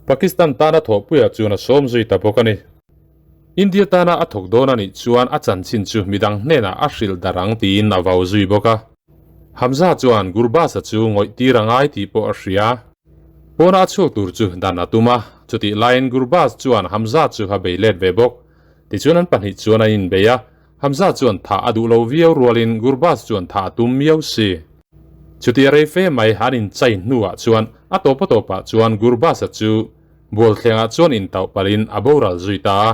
A: Pakistan tana thawhpuiah chuan a sawm zui ta bawk a ni. India tana a thawk dawn a nih chuan a chanchin chu midang hnenah a hrilh darh ang tiin a vau zui bawk a. Hamza chuan Gurbaz-a chu ngawih tir a ngai tih pawh a hria. Pawna a chhuak tur chu dan a tum a, chutih laiin Gurbaz chuan Hamza chu a bei let ve bawk. Tichuan an pahnih chuan an inbei a, Hamza chuan thah a duh lo viau rualin Gurbaz chuan thah a tum miau si. Chutia rei fe mai an inchai hnuah chuan a tawp a tawpah chuan Gurbaz-a chu bualthlengah chuan intauh palhin a boral zui ta a.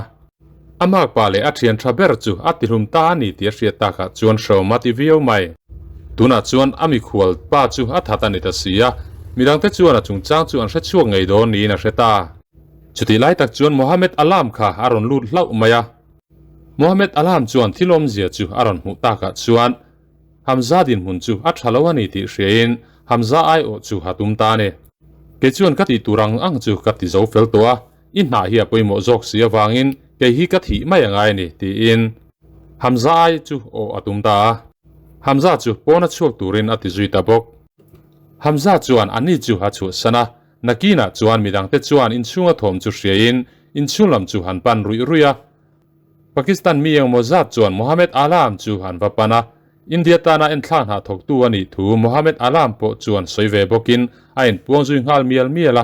A: A makpa leh a thian tha ber chu a tihlum ta a ni tih a hriat takah chuan hreawm a ti viau mai. Tunah chuan a mikhual pa chu a that a ni ta si a, midangte chuan a chungchang chu an hre chhuak ngei dawn niin a hre ta. Chutih lai tak chuan Mohammed Alam kha a rawn lut hlauh mai a. Mohammed Alam chuan thil awmzia chu a rawn hmuh takah chuan Hamza dinhmun chu a tha lo a ni tih hriain Hamza aiawh chu a tum ta a ni. Kei chuan ka tih tur ang ang chu ka ti zo fel tawh a, i hnah hi a pawimawh zawk si avangin kei hi ka thih mai a ngai a ni, tiin Hamza ai chu aw a tum ta a. Hamza chu pawn a chhuak turin a ti zui ta bawk. Hamza chuan ani chu a chhuahsan a, nakinah chuan midangte chuan inchhunga thawm chu hriain. inchhung lam chu han pan ruih ruih a. Pakistan mi engmaw zat chuan Mohammed Alam chu an va pan a, India tana enthlak hna thawktu a nih thu Mohammed Alam pawh chuan sawi ve bawkin a inpuang zui nghal mial mial a.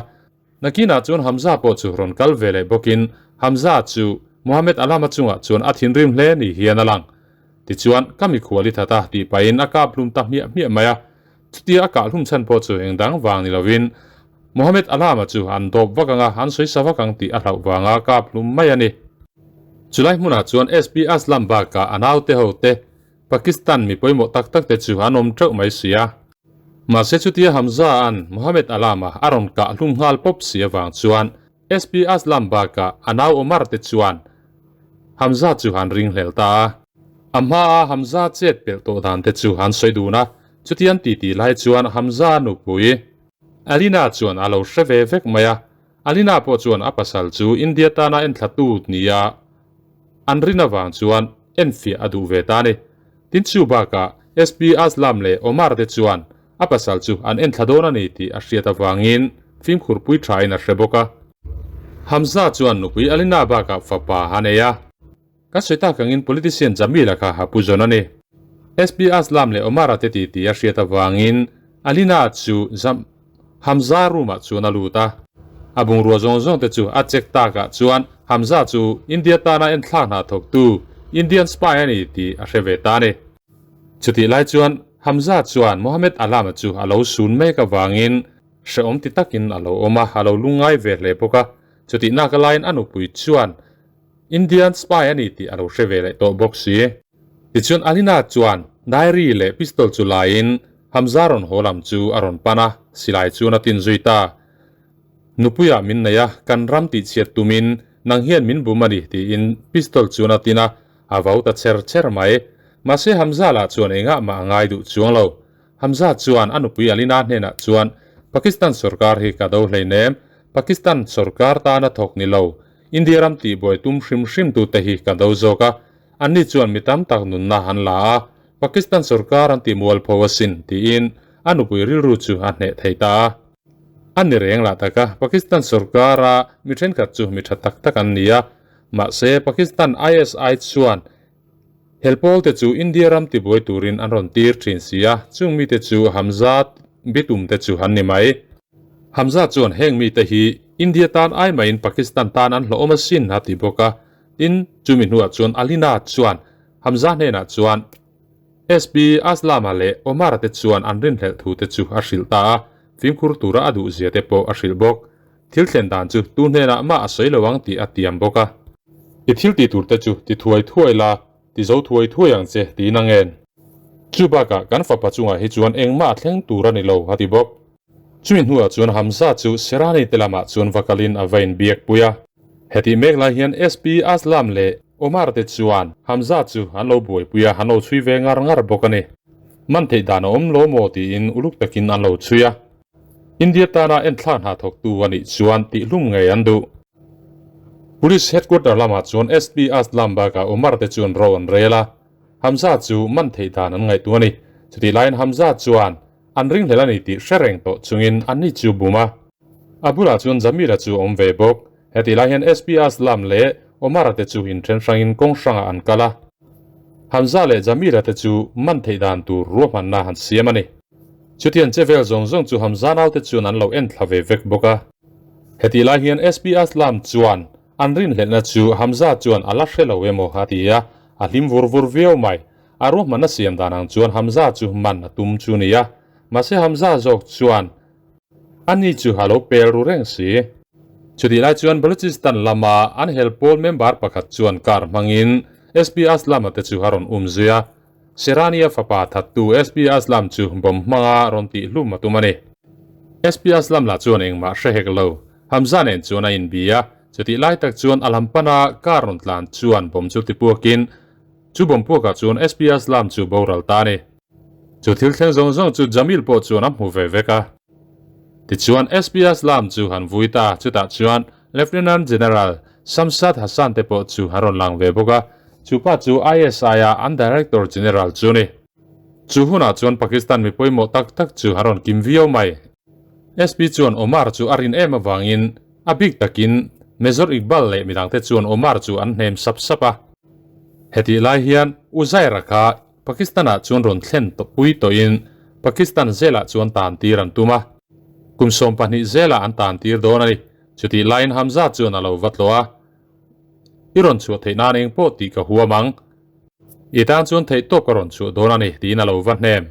A: Nakinah chuan Hamza pawh chu rawn kal ve leh bawkin Hamza chu Mohammed Alam-a chungah chuan a thinrim hle ni hian a lang. Tichuan, ka mikhual i that a tih pahin a kap hlum ta hmiah hmiah mai a. Chutia a kah hlum chhan pawh chu eng dang vang ni lovin Mohammed Alam-a chu an dawp vak ang a, an sawi sa vak ang tih a hlauh vanga kap hlum mai a ni. Chulai hmunah chuan SP Aslam bakah a naute ho te, Pakistan mi pawimawh tak tak te chu an awm teuh mai si a. Mahse chutia Hamza-a'n Mohammed Alam-a a rawn kah hlum nghal pawp si avang chuan SP Aslam bakah a nau Omar te chuan Hamza chu han ringhlel ta a. A hmaa Hamza chet pelh tawh dan te chu an sawi dun a, chutiang titi lai chuan Hamza nupui Alina chuan a lo hre ve vek mai a. Alina pawh chuan a pasal chu India tana enthlatu nia an rin avang chuan enfiah a duh ve ta a ni. Tin chu bakah SP Aslam leh Omar te chuan a pasal chu an enthla dawn a ni tih a hriat avangin fimkhur pui thain a hre bawk a. Hamza chuan nupui Alina bakah fapa a nei a. Kan sawi tak angin politician Jamila kha a pu zawn a ni. SP Aslam leh Omar-a te titi a hriat avangin Alina chu Zam Hamza room-ah chuan a lut a. A bungrua zawng zawng te chu a check takah chuan Hamza chu India tana enthlak hna thawktu Indian spy a ni tih a hre ve ta a ni. Chutih lai chuan Hamza chuan Mohammed Alam-a chu a lo sun mek avangin hrehawm ti takin a lo awm a, a lo lungngai ve hle bawk a. Chutih naka laiin a nupui chuan Indian spy a ni tih a lo hre ve leh tawh bawk si. Tichuan Alina chuan diary leh pistol chu laiin Hamza rawn haw lam chu a rawn pan a, silai chuan a tin zui ta. Nupuiah min nei a, kan ram tihchhiat tumin nang hian min bum a ni tiin pistol chuan a tin a, a vau ta cher cher mai. Mahse Hamza lah chuan engah mah a ngai duh chuang lo. Hamza chuan a nupui Alina hnenah chuan Pakistan sorkar hi ka do hleinem, Pakistan sorkar tana thawk ni lo, India ram tihbuai tum hrim hrim tute hi ka do zawk a, anni chuan mi tam tak nunna an la a, Pakistan sorkar an tihmual pho asin, tiin a nupui rilru chu a hneh thei ta a. A ni reng lah tak a, Pakistan sorkara mi thenkhat chu mi tha tak tak an ni a, mahse Pakistan ISI chuan helpawl te chu India ram tibuai turin an rawn tir thin si a, chung mite chu Hamza bitum te chu an ni mai. Hamza chuan heng mite hi India tan ai maiin Pakistan tan an hlawhawm asin a ti bawk a, tin chumi hnuah chuan Alina chuan Hamza hnenah chuan SP Aslama leh Omar te chuan an rinhlelh thu te chu a hrilh ta a, fimkhur tura a duhzia te pawh a hrilh bawk. Thil thlen dan chu tu hnenah mah a sawi lo ang tih a tiam bawk a. I thil tih tur te chu ti thuai thuai la, ti zo thuai thuai ang che tiin a ngen. Chu bakah kan fapa chungah hi chuan engmah a thleng tur a ni lo a ti bawk. Chumi hnuah chuan Hamza chu Serani te lamah chuan va kalin a va inbiak pui a. Hetih mek lai hian SP Aslam leh Omar te chuan Hamza chu an lo buaipui a, an lo chhui ve ngar ngar bawk a ni. Man theih dan a awm lo maw tiin uluk takin an lo chhui a. India tana enthlak hna thawktu a nih chuan tihhlum ngei an duh. Police headquarter lamah chuan SP Aslam bakah Omar te chuan ro an rel a, Hamza chu man theih dan an ngaihtuah a ni. Chutih laiin Hamza chuan An ringhlel a ni tih hre reng tawh chungin anni chu bum a. A bulah chuan Jamila chu a awm ve bawk. Hetih lai hian SP Aslam leh Omar-a te chu inthen hrangin kawng hrangah an kal a. Hamza leh Jamila te chu man theih dan tur ruahmanna han siam a ni. Chutiang che vel zawng zawng chu Hamza naute chuan an lo en thla ve vek bawk a. Hetih lai hian SP Aslam chuan an rinhlelhna chu Hamza chuan a la hre lo emaw a ti a, a hlim vur vur viau mai. A ruahmanna siam dan ang chuan Hamza chu man a tum chu ni a, mahse Hamza zawk chuan ani chu a lo pel ru reng si. Chutih lai chuan Balochistan lama an hel pawl member pakhat chuan car hmangin SP Aslam-a te chu a rawn um zui a, Serani-a fapa thattu SP Aslam chu bomb hmanga rawn tihhlum a tum a ni. SP Aslam lah chuan engmah hre hek lo, Hamza nen chuan a inbi a, chutih lai tak chuan a lam pana car rawn tlan chuan bomb chu tipuakin Chu bawmpuakah chuan SP Aslam chu boral ta a ni. Chu thil thleng zawng zawng chu Jamil pawh chuan a hmu ve vek a. Tichuan SP Aslam chu han vui ta, chutah chuan Lieutenant General Shamshad Hassan te pawh chu an rawn lang ve bawk a, chu pa chu ISI a an Director General chu a ni. Chu hunah chuan Pakistan mi pawimawh tak tak chu an rawn kim viau mai. SP chuan Omar chu a rin em avangin a bik takin. Major Iqbal leh midangte chuan Omar chu an hnem sap sap a. Hetih lai hian Uzair-a kha Pakistan-ah chuan rawn thlen pui tawhin Pakistan zelah chuan tan tir an tum a. Kum 12 zelah an tan tir dawn a ni. Chutih laiin Hamza chuan a lo va tlawh a. I rawn chhuah theih nan eng pawh tih ka huam ang. I tan chuan theih tawp ka rawn chhuah dawn a ni tiin a lo va hnem.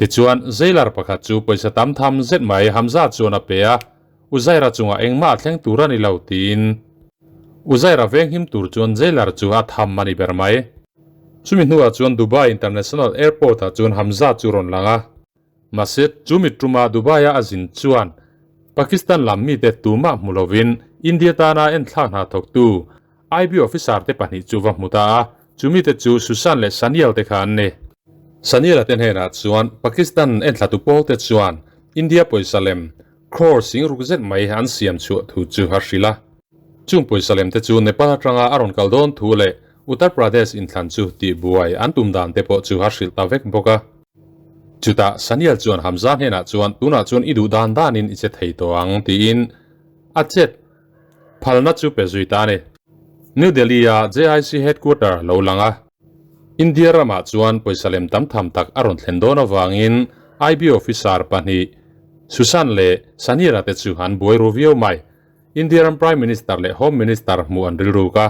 A: Tichuan, jailer pakhat chu pawisa tam tham zet mai Hamza chuan a pe a, Uzaira chungah engmah a thleng tur a ni lo tiin Uzaira venghim tur chuan jailer chu a tham a ni ber mai. Chumi hnuah chuan Dubai International Airport ah chuan Hamza chu rawn lang a. Mahse, chu mitṭuma Dubai-a a zin chuan Pakistan lam mite tumah hmu lovin India tana enthlak hna thawktu IB officer te pahnih chu va hmu ta a, chu mite chu Susan leh Saniel te kha an ni. Saniel-a te hnenah chuan Pakistan enthlatu pawlte chuan India pawisa lem crore sing ruk zet mai an siam chhuah thu chu a hrilh a. Chung pawisa lem te chu Nepal atanga a rawn kal dawn thu leh Uttar Pradesh inthlan chu tihbuai an tum dan te pawh chu a hrilh ta vek bawk a. Chutah Saniel chuan Hamza hnenah chuan tunah chuan i duh dan danin i che thei tawh ang tiin a chet phalna chu pe zui ta a ni. New Delhi-a JIC headquarter lo lang a, India ramah chuan pawisa lem tam tham tak a rawn thlen dawn avangin IB officer pahnih Susan leh Saniel-a te chu an buai ru viau mai. India ram Prime Minister leh Home Minister hmuh an rilruk a.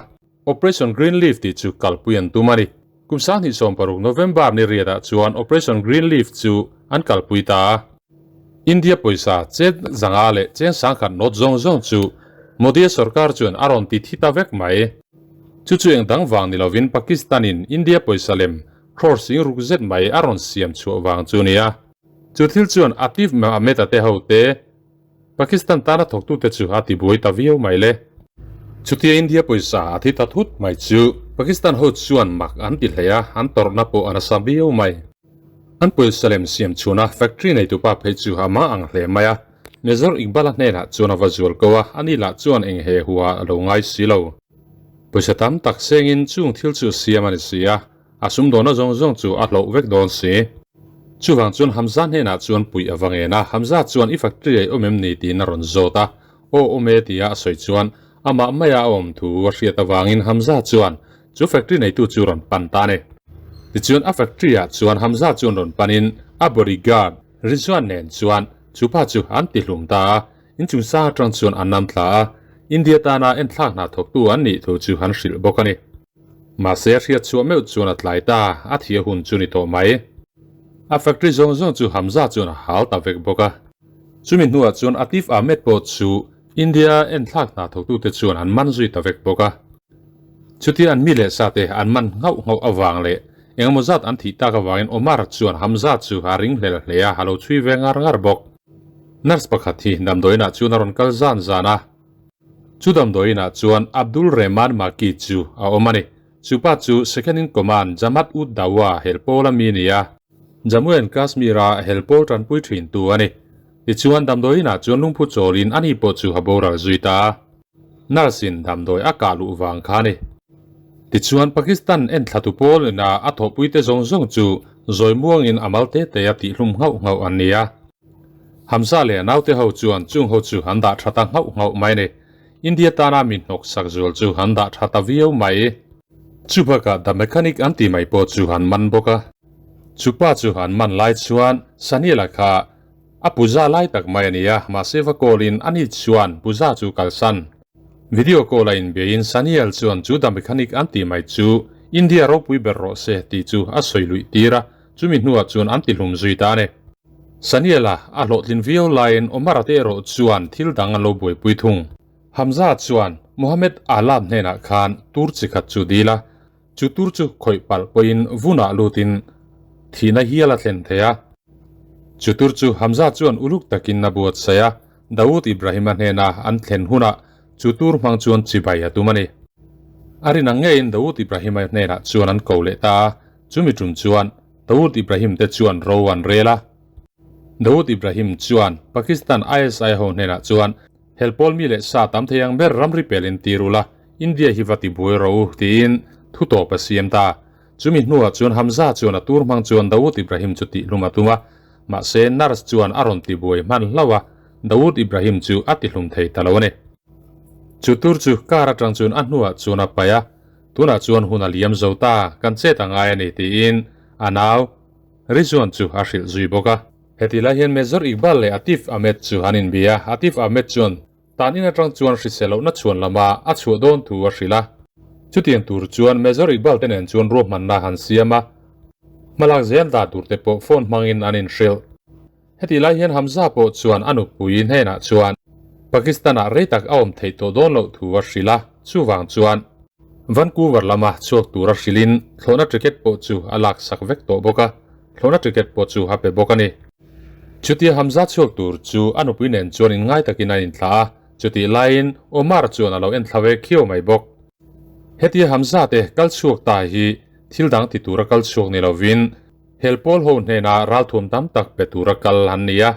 A: Operation Green Leaf tih chu kalpui an tum a ni. Kum 2016 November ni riatah chuan Operation Green Leaf chu an kalpui ta a. India pawisa chet zanga leh cheng sangkhat note zawng zawng chu Modi-a sorkar chuan a rawn ti thi ta vek mai. Chu chu eng dang vang ni lovin Pakistan-in India pawisa lem crore sing ruk zet mai a rawn siam chhuah vang chu a ni a. Chu thil chuan Atif Ahmed-a te hote Pakistan tana thawktute chu a tibuai ta viau mai le. Chutia India pawisa a thi ta thut mai chu Pakistan ho chuan mak an ti hle a, an tawrhna pawh a nasa viau mai. An pawisa lem siam chhuna factory neitupa phei chu a mah ang hle mai a, Major Iqbal-a hnenah chuan a va zual ko a, ani lah chuan eng he hua a lo ngai si lo. Pawisa tam tak sengin chung thil chu a siam a ni si a, A sumdawhna zawng zawng chu a hloh vek dawn si. Chuvang chuan Hamza hnenah chuan puih a va ngen a, Hamza chuan i factory ah i awm em ni tiin a rawn zawt a, Aw awm e tia a sawi chuan amah maia a awm thu a hriat avangin Hamza chuan chu factory neitu chu rawn pan ta a ni. Tichuan a factory ah chuan Hamza chuan rawn panin a bodyguard Rizwan nen chuan chu pa chu an tihlum ta a, inchung sang atang chuan an nam thla a, India tana enthlak hna thawktu an nih thu chu an hrilh bawk a ni. Mahse a hriat chhuah meuh chuan a tlai ta, a thih a hun chu ni tawh mai. A factory zawng zawng chu Hamza chuan a hal ta vek bawk a. Chumi hnuah chuan Atif Ahmed pawh chu India enthlak hna thawktute chuan an man zui ta vek bawk a. Chutia an mi leh sa te an man nghauh nghauh avang leh engemaw zat an thih tak avangin Omar chuan Hamza chu a ring hlel hle a, a lo chhui ve ngar ngar bawk. Nurse pakhat hi damdawiinah chuan a rawn kal zan zan a. Chu damdawiinah chuan Abdul Rehman Maki chu a awm a ni. Chu pa chu Second in Command Jamaat ud Dawa helpawl a mi a ni a. Jammu and Kashmir-a helpawl tanpui thintu a ni. Tichuan damdawiinah chuan lungphu chawlin ani pawh chu a boral zui ta a. Nurse-in damdawi a kah luh vang kha a ni. Tichuan Pakistan enthlatu pawl ina a thawhpuite zawng zawng chu zawi muangin a mal te te a tihlum nghauh nghauh an ni a. Hamza leh a naute ho chuan chung ho chu an dah tha ta nghauh nghauh mai a ni. India tana mi hnawk sak zual chu an dah tha ta viau mai. Chu bakah The Mechanic an tih mai pawh chu an man bawk a. Chu pa chu an man lai chuan Saniel-a kha a puja lai tak mai a ni a, mahse va call in ani chuan puja chu kalsan. Video call a inbeiin Saniel chuan chu The Mechanic an tih mai chu India ropui ber rawh se tih chu a sawi luih tir a, Chumi hnuah chuan an tihlum zui ta a ni. Saniela a hlawhtlin viau laiin Omar-a te erawh chuan thil dang an lo buaipui thung. Hamza chuan Mohammed Alam hnenah khan tur chi khat chu dil a, chu tur chu khawih palh pawhin vunah lutin thihna hial a thlen thei a. Chu tur chu Hamza chuan uluk takin a buatsaih a, Dawood Ibrahim-a hnena an thlen hunah chu tur hmang chuan chibai a tum a ni. A rin ang ngeiin Dawood Ibrahim-a hnenah chuan an ko leh ta a, Chumi tum chuan Dawood Ibrahim te chuan ro an rel a. Dawood Ibrahim chuan Pakistan ISI ho hnenah chuan helpawl mi leh sa tam thei ang ber ramri pelin tir ula, India hi va ti buai rawh u tiin thu tawp a siam ta. Chumi hnuah chuan Hamza chuan a tur hmang chuan Dawood Ibrahim chu tihlum a tum a, mahse nurse chuan a rawn ti buai hman hlauh a, Dawood Ibrahim chu a tihlum thei ta lo a ni. Chu tur chu car atang chuan a hnuah chuan a paih a, tunah chuan hun a liam zo ta, kan chet a ngai a ni tiin a nau Rizwan chu a hrilh zui bawk a. Heti lai hian Major Iqbal leh Atif Ahmed chu an inbia a, Atif Ahmed chuan tan in atang chuan hrisel lohna chhuan lama a chhuah dawn thu a hrilh a. Chutiang tur chuan Major Iqbal te nen chuan ruahmanna han siam a, hmalak zel dah tur te pawh phone hmangin an inhrilh. Hetih lai hian Hamza pawh chuan a nupui hnenah chuan Pakistan-ah rei tak a awm theih tawh dawn loh thu a hrilh a, chuvang chuan Vancouver lama chhuak tura hrilhin thlawhna ticket pawh chu a laksak vek tawh bawk a, thlawhna ticket pawh chu a pe bawk a ni. Chutia Hamza chhuak tur chu a nupui nen chuan inngai takin an inthlah a, chutih laiin Omar chuan a lo enthla ve khiau mai bawk. Hetia Hamza te kal chhuak ta hi thil dang ti tura kal chhuak ni lovin, Hel pawl ho hnenah ralthuam tam tak pe tura kal an ni a.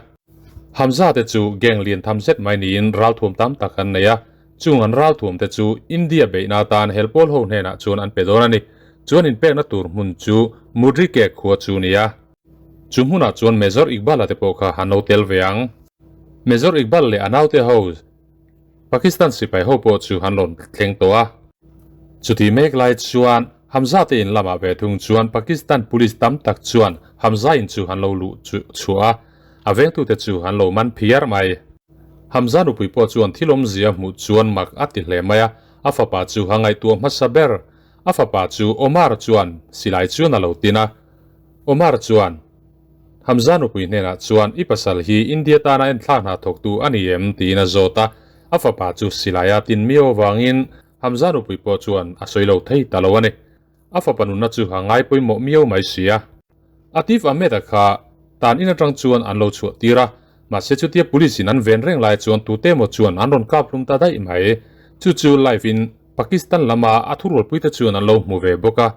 A: Hamza te chu gang lian tham zet mai niin ralthuam tam tak an nei a, chung an ralthuam te chu India beihna atan hel pawl ho hnenah chuan an pe dawn a ni. Chuan inpekna tur hmun chu Mudrike khua chu ni a. Chu hmunah chuan Major Iqbal-a te pawh kha an lo tel ve ang. Major Iqbal leh a naute ho Pakistan sipai ho pawh chu an rawn thleng tawh a. Chutih mek lai chuan Hamza te in lamah ve thung chuan Pakistan police tam tak chuan Hamza in chu an lo luh chhuah a, a vengtute chu an lo man phiar mai. Hamza nupui pawh chuan thil awmzia hmuh chuan mak a ti hle mai a, a fapa chu a ngaihtuah hmasa ber. A fapa chu Omar chuan silai chuan a lo tin a, Omar chuan, Hamza nupui hnenah chuan i pasal hi India tana enthlak hna thawktu a ni em? tiin a zawt a, a fapa chu silaia tin miau avangin Hamza nupui pawh chuan a sawi lo thei ta lo a ni. A fapa nunna chu a ngai pawimawh miau mai si a. Atif Ahmed-a kha tan in atang chuan an lo chhuah tir a, mahse chutia police in an ven reng lai chuan tute emaw chuan an rawn kap hlum ta daih mai. Chu chu live in Pakistan lama a thurualpuite chuan an lo hmu ve bawk a.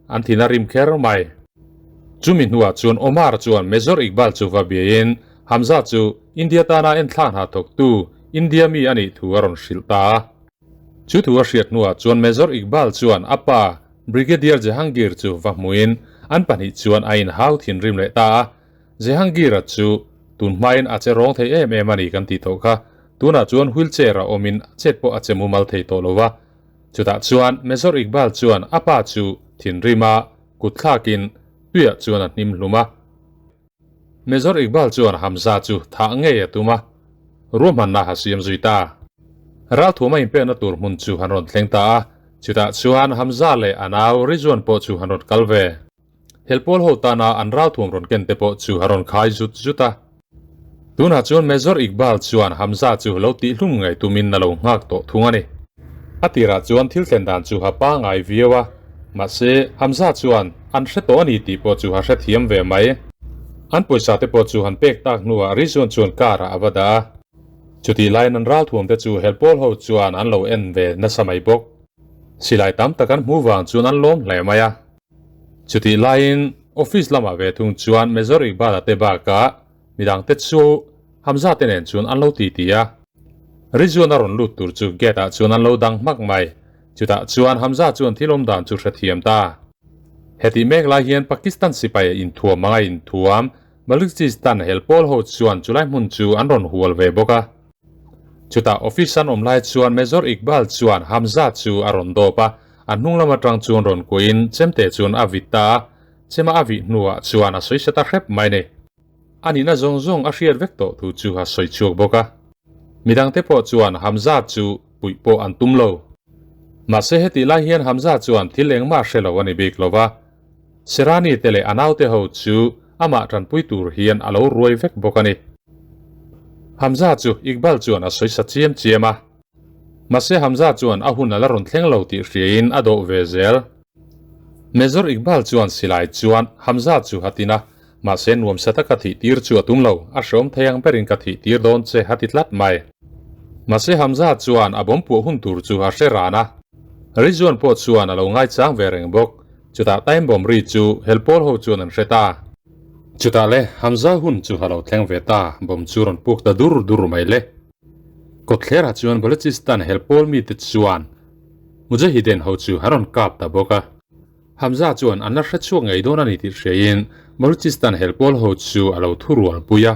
A: An thin a rim kher mai. Chumi hnuah chuan Omar chuan Major Iqbal chu va biain Hamza chu India tana enthlak hna thawktu India mi a nih thu a rawn hrilh ta a. Chu thu a hriat hnuah chuan Major Iqbal chuan a pa Brigadier Jehangir chu va hmuin an pahnih chuan a inhau thinrim leh ta a. Jehangir-a chu tun hmain a che rawng thei em em a ni kan tih tawh kha. Tunah chuan wheelchair-a awmin chet pawh a che mumal thei tawh lo va. Chutah chuan Major Iqbal chuan a pa chu thinrima kut thlakin tuiah chuan a hnim hlum a. Major Iqbal chuan Hamza chu thah ngei a tum a, ruahmanna a siam zui ta. Ralthuama inpekna tur hmun chu an rawn thleng ta a, chutah chuan Hamza leh a nau Rizwan pawh chu an rawn kal ve. Helpawl ho tana an ralthuam rawn ken te pawh chu a rawn khai zut zut a. Tunah chuan Major Iqbal chuan Hamza chu lo tihhlum ngei tumin a lo nghak tawh thung a ni. A tirah chuan thil thlen dan chu a pangai viau a, mahse Hamza chuan an hre tawh a ni tih pawh chu a hrethiam ve mai. An pawisa te pawh chu han pek tak hnuah Rizwan chuan car ah a va dah a. Chutih laiin an ralthuam te chu helpawl ho chuan an lo en ve nasa mai bawk. Silai tam tak an hmuh vang chuan an lawm hle mai a. Chutih laiin office lamah ve thung chuan Major Iqbal-a te bakah midangte chu Hamza te nen chuan an lo titi a. Rizwan a rawn lut tur chu gate ah chuan an lo dang hmak mai. Chutah chuan Hamza chuan thil awm dan chu hrethiam ta. Hetih mek lai hian Pakistan sipai inthuam anga inthuam Baluchistan hel pawl ho chuan chulai hmun chu an rawn hual ve bawk a. Chutah office an awm lai chuan Major Iqbal chuan Hamza chu a rawn dawp a, a hnung lam atang chuan rawn kuahin chemte chuan a vit ta a, chema a vih hnuah chuan a sawi sa ta hrep mai ni. A nihna zawng zawng a hriat vek tawh thu chu a sawi chhuak bawk a. Midangte pawh chuan Hamza chu puih pawh an tum lo. Mahse hetih lai hian Hamza chuan thil engmah hre lo a ni bik lo va, Serani te leh a naute ho chu amah tanpui tur hian a lo ruai vek bawk a ni. Hamza chu Iqbal chuan a sawi sa chiam chiam a. Mahse Hamza chuan a hun a la rawn thleng lo tih hriain a dawh ve zel. Major Iqbal chuan silai chuan Hamza chu a tin a, mahse nuamsa taka thih tir chu a tum lo, a hreawm thei ang berin ka thih tir dawn che a ti tlat mai. Mahse Hamza chuan a bawm puah hun tur chu a hre ran a. Rizwan pawh chuan a lo ngaichang ve reng bawk. Chutah time bomb ri chu helpawl ho chuan an hre ta. Chutah le Hamza hun chu a lo thleng ve ta, bomb chu rawn puk ta dur dur mai le. Kawtthlerah chuan Balochistan helpawl mite chuan Mujahideen ho chu an rawn kap ta bawk a. Hamza chuan an la hre chhuak ngei dawn a ni tih hriain Balochistan helpawl ho chu a lo thu rual pui a.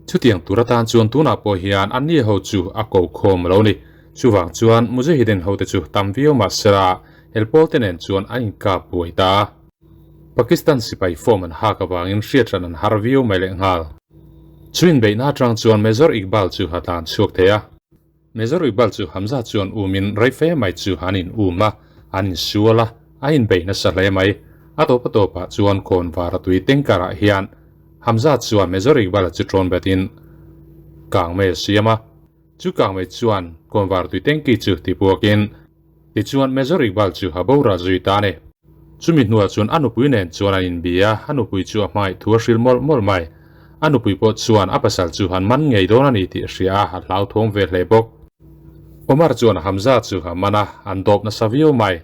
A: Chutiang tur atan chuan tunah pawh hian anni ho chu a ko khawm lo ni. Chuvang chuan Mujahideen hote chu tam viau mah sela hel pawl te nen chuan an inkap buai ta a. Pakistan sipai form an hak avangin hriatran an har viau mai leh nghal. Chu inbeihna atang chuan Major Iqbal chu a tlan chhuak thei a. Major Iqbal chu Hamza chuan umin rei fe mai chu an in um a, an insual a, a inbeih nasa hle mai. A tawp a tawpah chuan kawn var a tui tanker ah hian Hamza chuan Major Iqbal chu ṭawn betin kang mai a siam a. Chu kang mai chuan kawn var tui tanky chu tipuakin tichuan Major Iqbal chu a boral zui ta a ni. Chumi hnuah chuan a nupui nen chuan an inbi a, a nupui chu a hmangaih thu a hrilh mawlh mawlh mai. A nupui pawh chuan a pasal chu han man ngei dawn a ni tih a hria a, a hlauthawng ve hle bawk. Omar chuan Hamza chu a man a, an dawp nasa viau mai.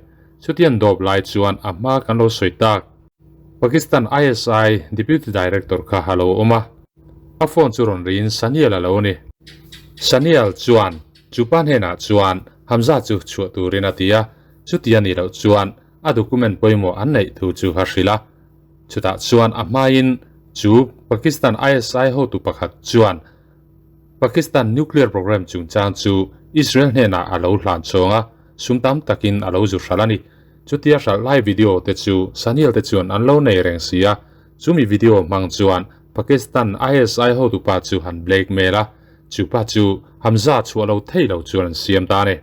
A: Chuti an dawp lai chuan a hma kan lo sawi tak. Pakistan ISI Deputy Director kha a lo awm a, a phone chu rawn riin Saniel a lo ni. Saniel chuan chu pa hnenah chuan Hamza chu chhuah turin a ti a, chuti a nih loh chuan a document pawimawh an neih thu chu a hrilh a. Chutah chuan a hmain chu Pakistan ISI hotu pakhat chuan Pakistan nuclear program chungchang chu Israel hnenah a lo hlan chhawng a, sum tam takin a lo zu hralh a ni. Chutia hralh lai video te chu Saniel te chuan an lo nei reng si a, chumi video hmang chuan Pakistan ISI hotupa chu han blackmail a, chupa chu Hamza chhuah lo thei lo chuan an siam ta a ni.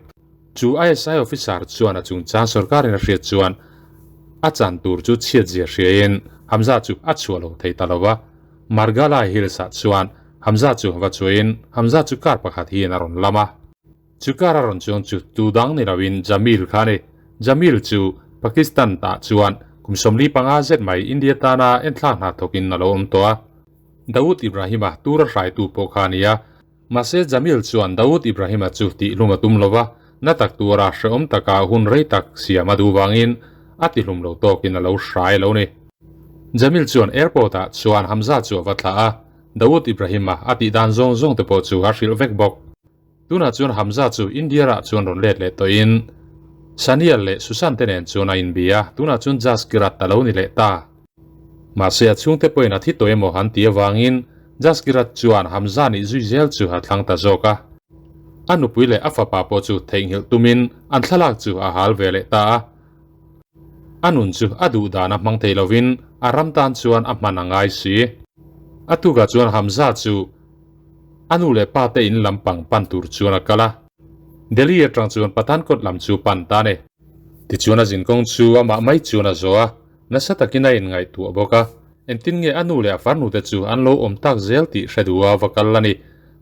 A: Chu ISI officer chuan a chungchang sorkarin a hriat chuan a chan tur chu chhiat zia hriain Hamza chu a chhuah lo thei ta lo va. Margala Hills ah chuan Hamza chu va chuain Hamza chu car pakhat hian a rawn lam a. Chu car a rawn chuang chu tu dang ni loin Jamil kha a ni. Jamil chu Pakistan tah chuan kum 45 zet mai India tana enthlak hna thawkin a lo awm tawh a. Dawood Ibrahim-a tura hraitu pawh kha a ni a. Mahse Jamil chuan Dawood Ibrahim-a chu tihlum a tum lo va, na tak tura hrehawm taka hun rei tak siam a duh vangin a tihlum lo tawkin a lo hrai lo ni. Jamil chuan airport ah chuan Hamza chu a va thlah a, Dawood Ibrahim-a a tih dan zawng zawng te pawh chu a hrilh vek bawk. Tunah chuan Hamza chu India rah chuan rawn let leh tawhin Saniel leh Susan te nen chuan a inbi a, tunah chuan Jaskirat a lo ni leh ta. Mahse a chhungte pawhin a thi tawh emaw an ti avangin Jaskirat chuan Hamza nih zui zel chu a thlang ta zawk a. A nupui leh a fapa pawh chu theihnghilh tumin an thlalak chu a hal ve leh ta a. A nun chu a duh dan a hmang thei lovin a ram tan chuan a hman a ngai si. A tukah chuan Hamza chu a nu leh pa te in lam pang pan tur chuan a kal a. Delhi atang chuan Pathankot lam chu pan ta a ni. Tichuan a zinkawng chu amah mai chuan a zawh a. Nasa takin a inngaihtuah bawk a, engtin nge a nu leh a farnute chu an lo awm tak zel tih hre duh a va kal a ni.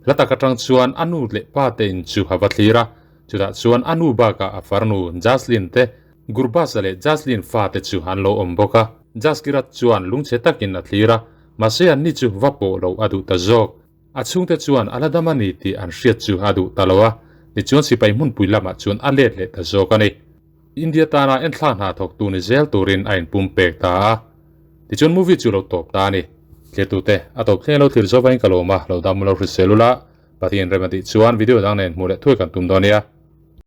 A: Hla tak atang chuan a nu leh pa te in chu a va thlir a, chutah chuan a nu bakah a farnu Jaslyn te, Gurbasa leh Jaslyn fa te chu an lo awm bawk a. Jaskirat chuan lungchhe takin a thlir a, mahse anni chu va pawh loh a duh ta zawk. A chhungte chuan a la dam a ni tih an hriat chu a duh ta lo a, tichuan sipai hmunpui lamah chuan a let leh ta zawk a ni. India tana enthla hna thawktu ni zel turin a inpum pek ta a, tichuan movie chu lo tawp ta a ni. Thirtute, a tawp thleng lo thlir zawk vangin ka lawm a, lo dam lo hrisel ula, Pathian rem a tih chuan video dang nen hmuh leh thuai kan tum dawn nia.